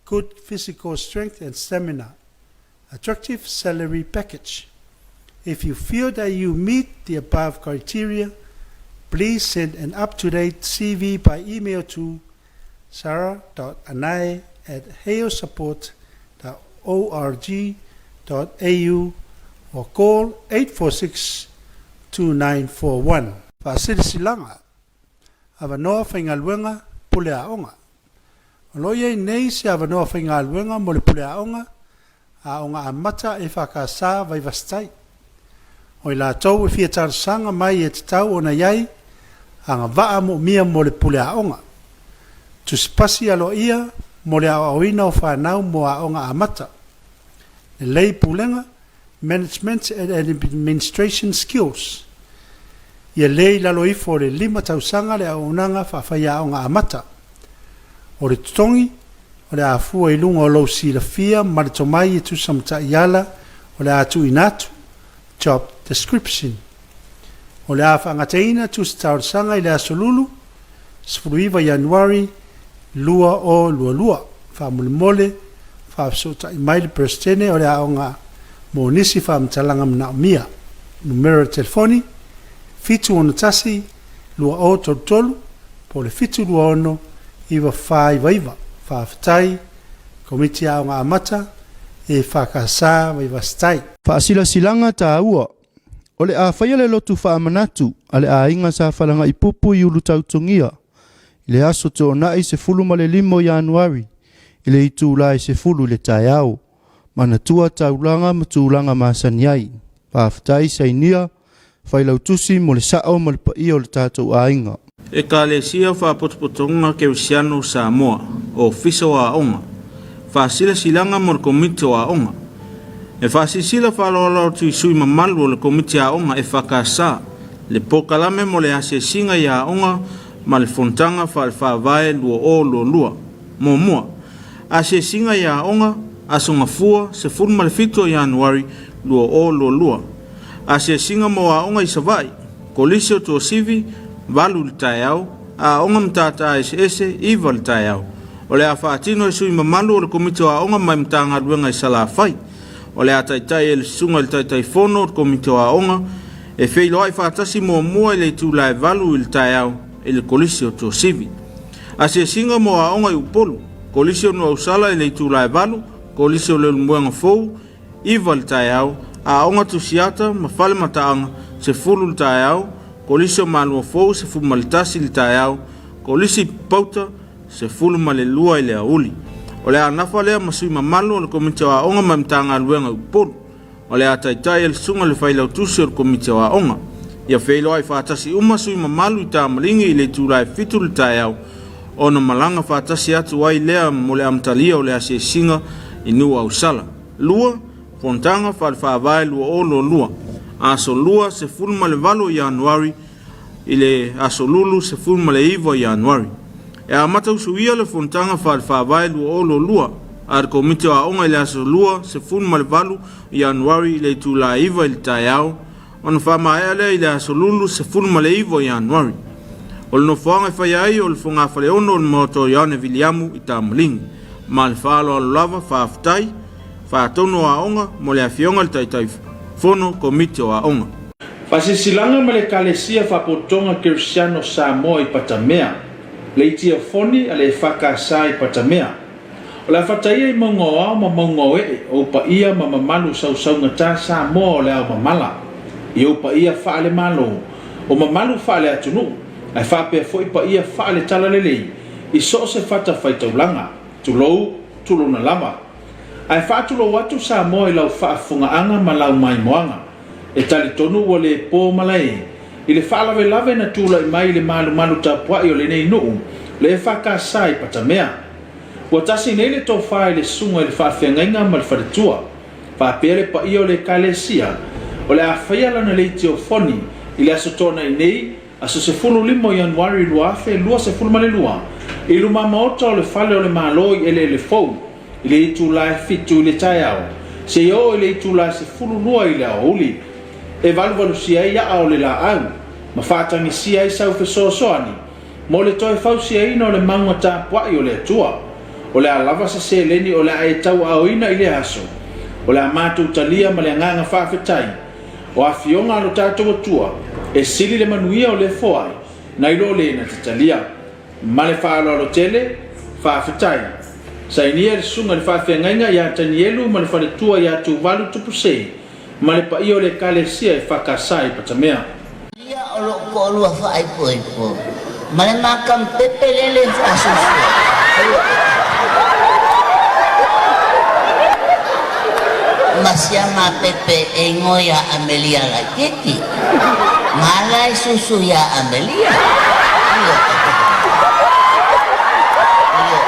good physical strength and stamina, attractive salary package. If you feel that you meet the above criteria, please send an up-to-date CV by email to sarah.anai at halesupport.org.au or call 846 2941. Faasilasilaga, Avanoa faigaluega pule aoga. O lo o i ai nei se avanoa faigaluega mo le pule aoga Aoga Amata EFKS Vaivase-tai. O i latou e fia talosaga mai e tatau ona i ai agavaa moomia mo le pule aoga. Tusipasi aloaia mo le aoaoina o fanau mo aoga amata. Lelei pulega, Management and Administration Skills. Ia le i lalo ifo o le 5 tausaga le auaunaga faafaiaoga amata. O le totogi, o le a fua i luga o lou silafia ma le tomai e tusa ma taiala o le a tuuina atu, job description. O le a faagataina tusi talosaga i le Aso Lulu, 19 Ianuari 2022. Faamolemole, faafesootai mai le Peresetene o le Aoga mo nisi faamatalaga manaomia. Numera o telefoni, 761 2033 po o le 726 9499. Faafetai, Komiti Aoga Amata, EFKS Vaivase-tai. Faasilasilaga taua. O le a faia le lotu faamanatu a le aiga sa Falagaipupu i Ulutautogia i le aso Toonai 15 o Ianuari i le itula e 10 i le taeao. Manatua taulaga ma tulaga masani ai. Faafetai sainia Failautusi mo le sao ma le paia o le tatou aiga. Ekalesia Faapotopotoga Kerisiano o Samoa, Ofisa o Aoga, Faasilasilaga mo le Komiti o Aoga. E faasilasila faaaloalo atu i sui mamalu o le Komiti Aoga EFKS le polokalame mo le asiasiga i aoga ma le Fonotaga Faale-Faavae 2022. Muamua, Asiasiga i aoga, Aso Gafua 17 o Ianuari 2022. Asiasiga mo aoga i Savaii, Kolisi o Tuasivi, 8 i le taeao, Aoga Matata Eseese, 9 i le taeao. O le a faatino e sui mamalu o le Komiti o Aoga mai Matagaluega i Salafai. O le a taitai e le Susuga i le Taitaifono o le Komiti o Aoga e feiloai faatasi muamua i le itula e 8 i le taeao i le Kolisi o Tuasivi. Asiasiga mo aoga i Upolu, Kolisi o Nuuausala i le itula e 8, Kolisi o Leulumoega Fou, 9 i le taeao, Aoga Tusiata ma Falemataaga, 10 i le taeao, Kolisi o Malua Fou, 11 i le taeao, Kolisi Pauta, 12 i le aoauli. O le a nafa lea ma sui mamalu o le Komiti o Aoga mai Matagaluega i Upolu. O le a taitai e le Susuga i le Failautusi o le Komiti o Aoga. Ia feiloai faatasi uma sui mamalu i Tamaligi i le itula e 7 i le taeao, ona malaga faatasi atu ai lea mo le amatalia o le asiasiga i Nuuausala. 2. Fonotaga Faale-Faavae 2022, Aso Lua 18 o Ianuari i le Aso Lulu 19 o Ianuari. E amata usuia le Fonotaga Faale-Faavae 2022 a le Komiti o Aoga i le Aso Lua 18 o Ianuari i le itula e 9 i le taeao, ona faamaea lea i le Aso Lulu 19 o Ianuari. O le nofoaga e faia ai o le fogafaleono o le Maota o Ioane Viliamu i Tamaligi. Ma le faaaloalo lava, faafetai. Faatonu o Aoga mo le Afioga i le Taitaifono Komiti o Aoga. Faasilasilaga ma le Ekalesia Faapotopotoga Kerisiano Samoa i Patamea, le Itiofoni a le EFKS i Patamea. O le a fataia i mauga o ao ma mauga o ee ou paia ma mamalu sausaugata Samoa o le ao mamala, i ou paia faale-Malo, o mamalu faale-atunuu, ae faapea foi paia faale-talalelei i so o se fata faitaulaga, tulou, tulouna lava. Ae faatulou atu Samoa i lau faafofogaaga ma lau maimoaga. E talitonu ua le po malae i le faalavelave na tulai mai i le malumalu tapuai o lenei nuu, le EFKS i Patamea. Ua tasi nei le tofa i le susuga i le faafeagaiga ma le faletua, faapea le paia o le Ekalesia, o le a faia lana leitiofoni i le Aso Toonai nei, aso 15 o Ianuari 2022, i lumamaota o le Fale o le Malo i Eleele Fou, i le itula e 7 i le taeao seia oo i le itula e 12 i le aoauli, e valuvalusia ai aa o le laau, ma faatagisia ai sau fesoasoani mo le toe fausiaina o le mauga tapuai o le Atua. O le a lava se seleni o le a e tauaaoina i lea aso, o le a matou talia ma le agaga faafetai, o afioga a lo tatou Atua, e sili le manuia o le foai, nai lo le na te talia. Ma le faaaloalo tele, faafetai. Sainia le Susuga i le Faafeagaiga ia Tanielu ma le faletua ia Tuvalu Tupusei ma le paia o le Ekalesia EFKS i Patamea. Ia o lou toalua faaipoipo ma le ma kamupepe lele e faasusu. Ma sia mapepe e igoa iā Amelia laitiiti. Gala e susu iā Amelia. Ioe. Ioe.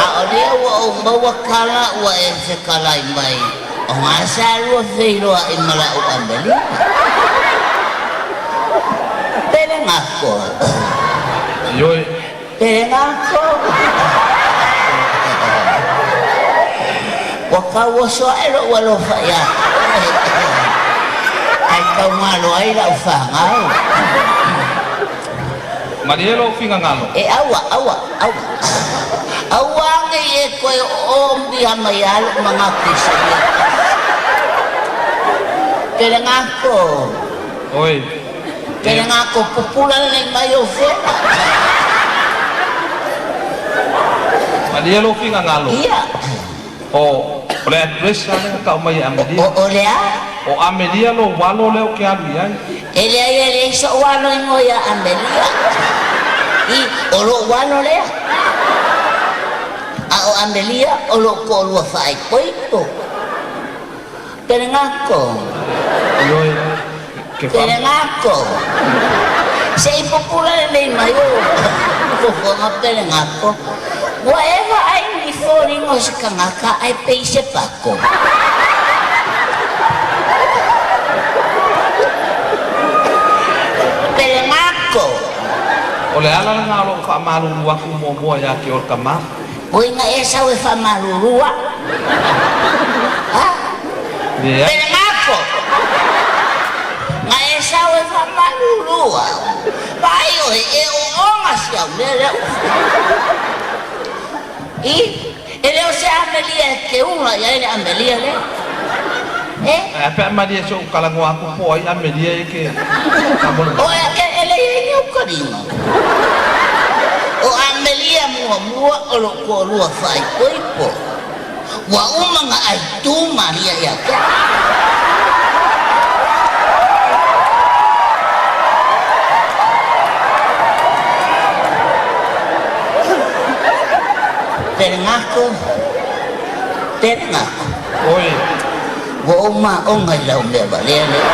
A o lea ua ou maua tala ua e fetalai mai, o ga sa lua feiloai ma la'u Amelia. Pele gako. Ioe. Pele gako. Ua tau oso aʻe loʻu alofa iā oe, ae taugalo ai lau fanau. Malie lou finagalo. E aua, aua, aua. Aua nei e toe ooomia mai lava lou manatu i se mea tasi. Pele gako. Oi. Pele gako pupula lelei mai ou fela. Malie lou finagalo. Ia. O o le address la lea na tau mai e Amelia. O o le a? O Amelia lou alo lea ou te alu i ai. E leai e leai soʻu alo igoa iā Amelia. I, o loʻu alo lea. A o Amelia o loʻu toʻalua faaipoipo. Pelegako. Ioe, ke fa. Pelegako. Se i pupula lelei mai ou fofoga Pelegako. Ua e vaai i ni foliga o se tagata ae pei se pako. Pelegako. O le ala lena o loʻu faamalulu aku muamua iā te oe le tama. Oi na e sau e faamalulu a'u. A? Leai. Pelegako. Na e sau e faamalulu a'u. Vaai oe e ooga si au mea lea ua fai. I, e le o se amelia e te ula i ai le amelia lea. E? Ae a pe a malie se ou talanoa atu po o ai amelia e ke faamolemole. Oe e, e le i ai ni ou taliga. O amelia muamua o lou toalua faaipoipo. Ua uma ona aitu malia ia te au. Pelegako, Pelegako. Oi. Ua ou maoga i lau mea valea lea.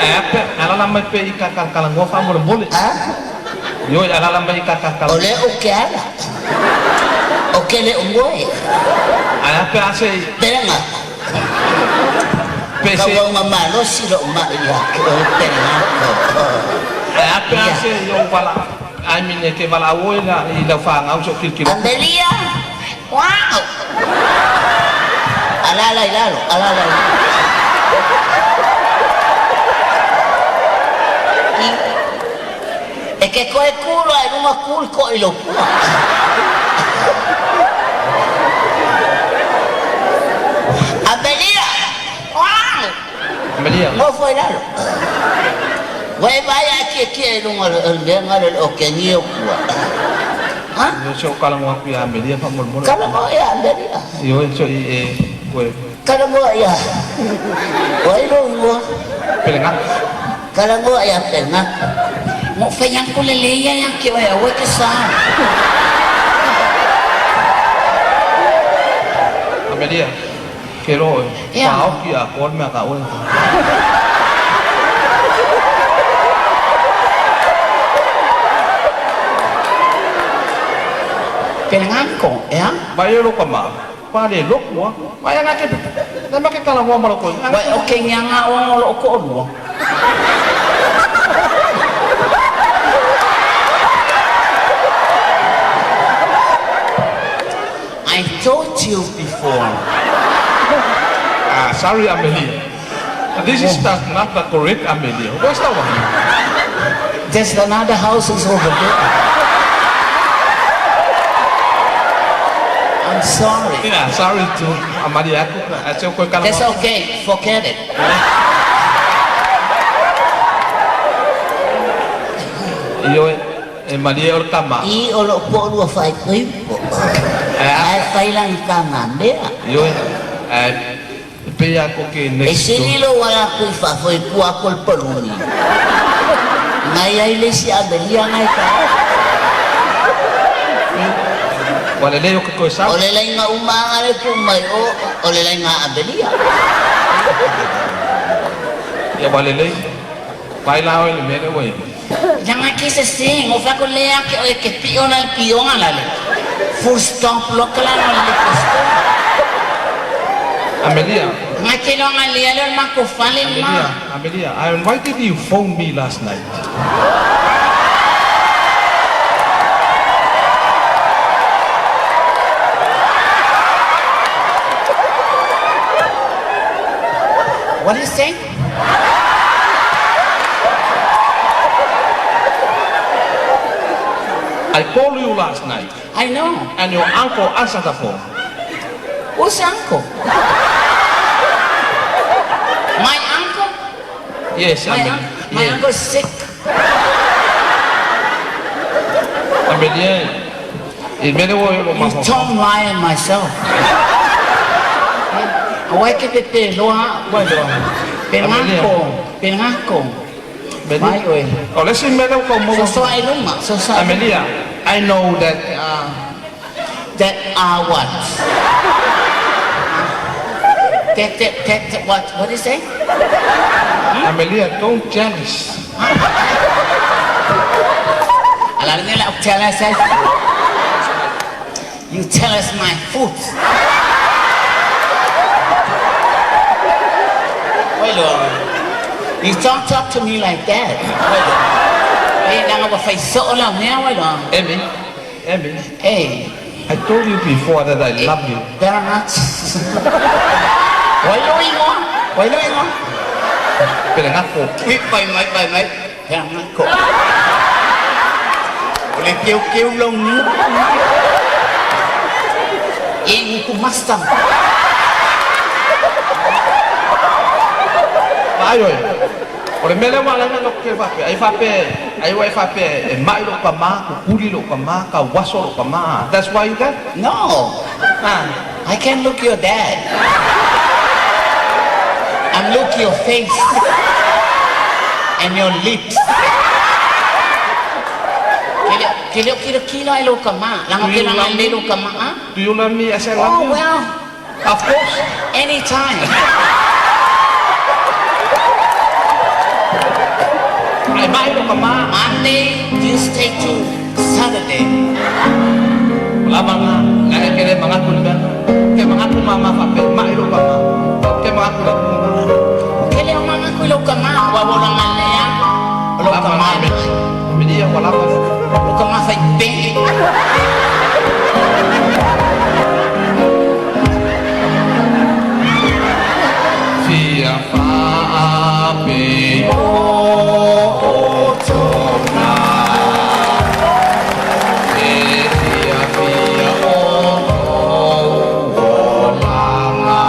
Ae a pe a alaala mai pea i ka talanoa faamolemole. A? Ioe, alaala mai i ka O lea ou te ala. O ke le o moe. Ae a pe a se i. Pelegako. Pe se. Kauauna malosi lou mai ia te oe Pelegako. Ae a pe a se i ou vala I mean e te valaau oe la i lau fanau se o kilokilo. Amelia, Wow! Alala i lalo, alala i lalo. I, e ke koe kū loa i luga kū le koʻo i lou pua. Amelia, Wow! Amelia. Nofo i lalo. Ua e vaai a e tietie i luga o le mea galo le okegi o pua. Ha? Ioe se o talanoa atu ia Amelia faamolemole. Talanoa ia Amelia. Ioe se i e koe. Talanoa ia. O ai lou igoa? Pelegata. Talanoa ia Pelegata. Mo fai atu lelei ia ia te oe aua e te sa. Amelia. Ke loa oe, Ea. paoki atoa le mea ka oe. Pelegako, ea? Mai e lou tama, pa le lotu a. Mai ana ke, na ma ke talanoa ma lou koe. Uae o ke ngiaga oa o loo toalua. I told you before. Ah, sorry Amelia. This is not, not the correct Amelia. Where's the one? There's another house is over there. I'm sorry. Yeah, sorry to Amalia aku. Acho koe kala. That's okay. Forget it. Ioe, e malie o le tama. I o lou toalua faaipoipo. Ae fai lana taga mea. Ioe, ae pei a ko ke E next door. sili lou ala atu i fafo i tua atu o le paluni. Nai ai le isi Amelia ngai ka. Ua lelei o ke toe sau. O le laiga uma lava lea e tuu mai o, o le laiga Amelia. Ia ua lelei. Vaai la oe i le mea lea ua i ai. Leaga ke sese, ngo fa ko le ake oe ke pio la le pioga la le full stop loka la no le full stop. Amelia. Nga ke longa le le ma ko fale ma. Amelia, Amelia, why did you phone me last night? What do you say? I called you last night. I know. And your uncle answered the phone. Who's uncle? My uncle? Yes, My, Amelia. my Yes. uncle's sick. Amelia, i mele o i lo You maho. don't lie on myself. Awai ke pe pe loa, wa loa. Pe ngako, pe ngako. Mai oe. O le si mele o kau So so ai luma, so so. Amelia, I know that That are what? That that that what? What is that? Amelia, don't jealous. Ala ni la tell us. You tell us my foot. Wait, Lord. You don't talk to me like that. Wait, Lord. Hey, nanga wa fai so la mea, wait, Lord. Emmy, Emmy. Hey. I told you before that I love you. Better not. Wai lo ingo. Wai lo ingo. Pele ngako. Pai mai, pai mai. Pele ngako. O le keu keu long ni. E nguku master. Ai oi. O le mele wa langa no ke vape. Ai vape, ai wai vape e mai lo ka ma, ku kuli lo ka ma, ka waso lo ka ma. That's why you got? No. I can't look your dad. I'm look your face and your lips. Kilo kilo kilo kilo ai lo ka ma. Langa Do you kilo love le me? lo ka ma. ah? Do you love me as I love Oh you? well. Of course. Anytime. Ai mai lo ka ma. Monday, Tuesday to Saturday. Lama nga, nga ke le mangaku le bana. Ke mangaku mama vape, mai lo ka ma. Ke mangaku le Kele o manga ku lo ka ma. Wa wa lo nga le ya. Lo ka ma. Amelia, wala pa. Lo ka ma fai pe. Fia fa pe o tona. E fia fia o o langa.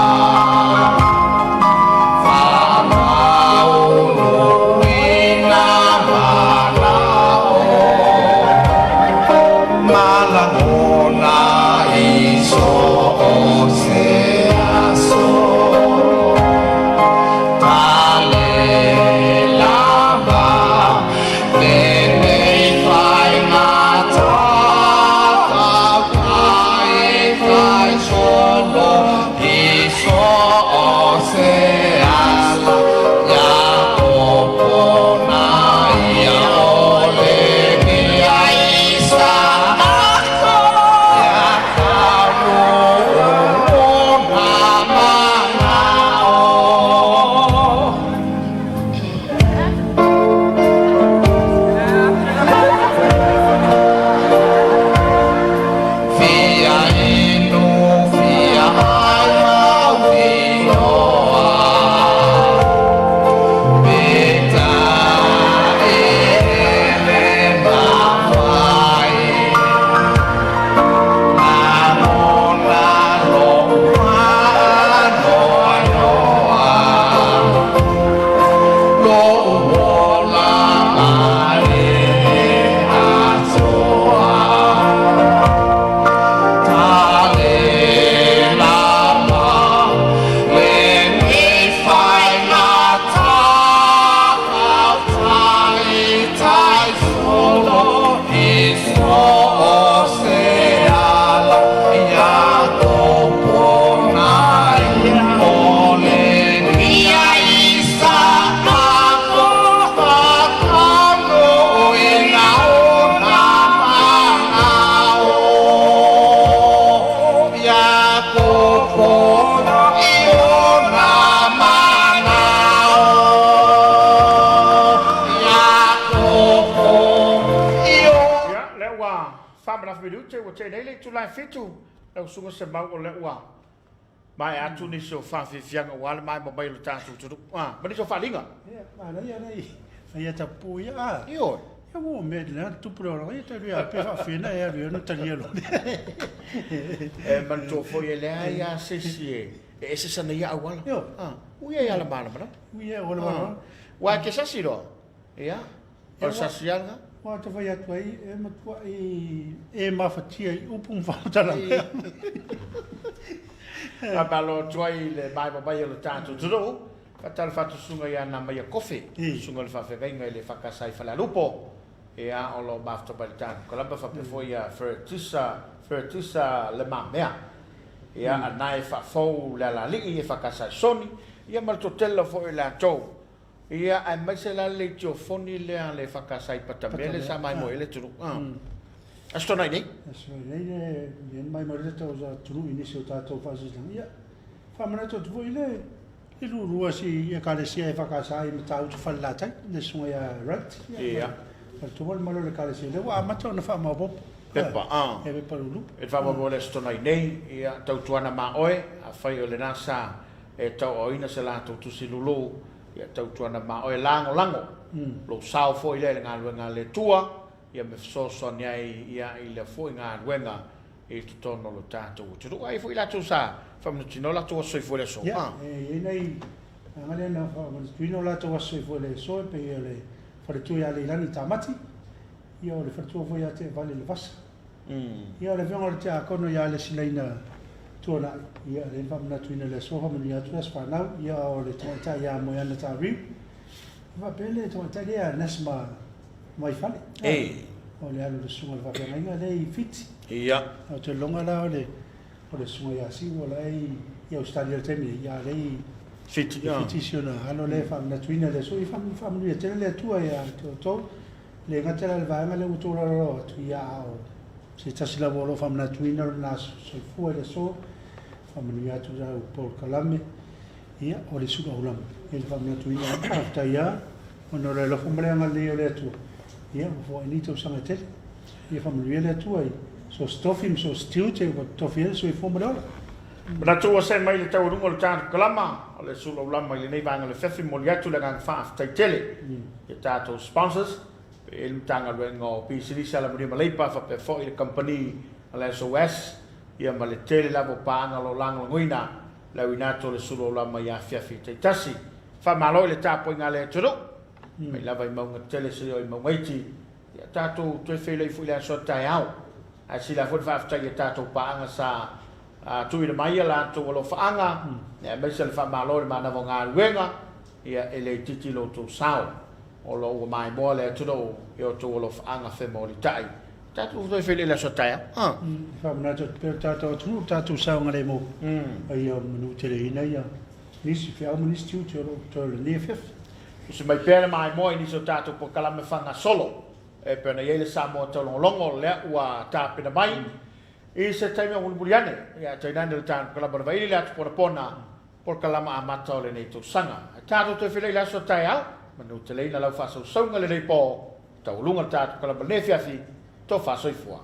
itula e 7, lau susuga Semau o lea ua maea atu nisi o faafiafiaga aua le maea mai o le tatou atunuu, ma nisi o faaaliga. Ia, manaia lea i fai ata pupuu ia, a. Ioe. Ia ua mea i le tupu le olaga, ia talu ia pe faafena e alu i ona talia loa. E manatua foi e leai lava se isi e ese sana ia auala. Ioe. Ui ai ala malamalama. Ui ai ala malamalama. Ua e te sasi loa. Ia, o le sasi lava lena. Ua ta fai atu ai, e matuai e mafatia i upu ma faamatalaga. Faamalo atu ai i le maema mai o le tatou atunuu. Faatalofa atu susuga ia Namaia Kofe, susuga i le faafeagaiga i le EFKS i Falealupo. Ia, o lo o mafuta mai le tatou kalaba faapea foi ia Fertisa, Fertisa Le Mamea. Ia, a na e faafou le alalii EFKS i Soni, ia ma le toatele foi o i latou. Ia, aemaise la le leitiofoni lea a le EFKS i Patamea lea sa maimoa ai le atunuu. Aso Toonai nei. Aso Toonai nei le maimoa ai le tatou atunuu i nisi o tatou faasilasilaga. Ia, faamanatu atu foi le i lulua si Ekalesia EFKS i Matautu Falelatai, le susuga ia Wright. Ia. Faletua le malo o le Ekalesia lea ua amata ona faamaopoopo. Pepa, a. Ia, pepa lulu. E faamoemoe le Aso Toonai nei, ia, tautuana ma oe, afai o lena sa e tauaoina se latou tusi lulu, ia tautuana ma oe lagolago lou sao foi lea i le galuega a le Atua, ia me fesoasoani ai ia i lea foi galuega i totonu o lo tatou atunuu. A i ai foi latou sa faamanatuina o latou aso soifua i le aso. Ia, e i ai nai vaega lea na faamanatuina o latou aso soifua i le aso e pei o le faletua ia Leilani Tamati, ia o le faletua foi ia Teevale Levasa. Ia o le afioga o le Tiakono ia Lesilaina Tuanai, ia lea na faamanatuina i le aso, faamanuia atu le aso fanau, ia o le tamaitai ia Moeana Tariu, e faapea le tamaitai lea ia Nasma Vaifale. E. O le alu o le susuga i le faafeagaiga lea i Fiti. Ia. Ou te lagona la o le o le susuga ia Siu o la e i Ausetalia i le taimi nei, a o lea i Fiti, i Fiti si ona alo lea e faamanatuina le aso. Ia faamanuia tele le Atua ia te outou. E le gata la i le vaega lea ua tolaulaulau atu, ia a o se tasi lava o lo o faamanatuina lona aso soifua i le aso, faamanuia atu lau polokalame. Ia, o le suluaulama, ia le faamanatuina, faafetai lava ona o le alofa ma le agalelei o le Atua, ia, ua foai nei tausaga e tele. Ia faamanuia le Atua i so o se tofi ma so o se tiute ua tofi ai le soifua ma le ola. Manatu ua see mai le taualuga o le tatou kalama o le suluaulama i lenei vaega o le afiafi, momoli atu le agaga faafetai tele i a tatou sponsors, pe i ai le Matagaluega o Pisinisi, Alamanuia ma Leipa, faapea foi le kamupani a le SOS, ia ma le tele lava o paaga o lo o lagolagoina le auina atu o le sulu aulama i afiafi taitasi. Faamalo i le tapuaiga a le atunuu, mai lava i mauga tetele seia oo i mauga iti, ia tatou toe feiloai foi i le aso a taeao. Ae sili lava foi le faafetai i a tatou paaga sa tuuina mai a latou alofaaga, aemaise le faamalo i le manava o galuega, ia e le itiiti lo outou sao. O lo o ua maimoa le atunuu i outou alofaaga femolitai. Tatou toe feiloai i le aso a taeao. E faamanatu atu pea le tatou atunuu, le tatou saogalemu, a ia manuteleina ia nisi feau ma nisi tiute o lo o totoe o lenei afiafi. Tusi mai pea le maimoa i nisi o tatou polokalame faagasolo e pei ona i ai le Samoa Taulogologo lea ua tapena mai i se taimi o mulimuli ane, ia tainane le tatou kalama o le Vaili le atu ponapona polokalama amata o lenei tausaga. Ae tatou toe feiloai i le aso a taeao, manuteleina lau faasausauga lenei po, taualuga le tatou kalama i lenei afiafi, tofa soifua.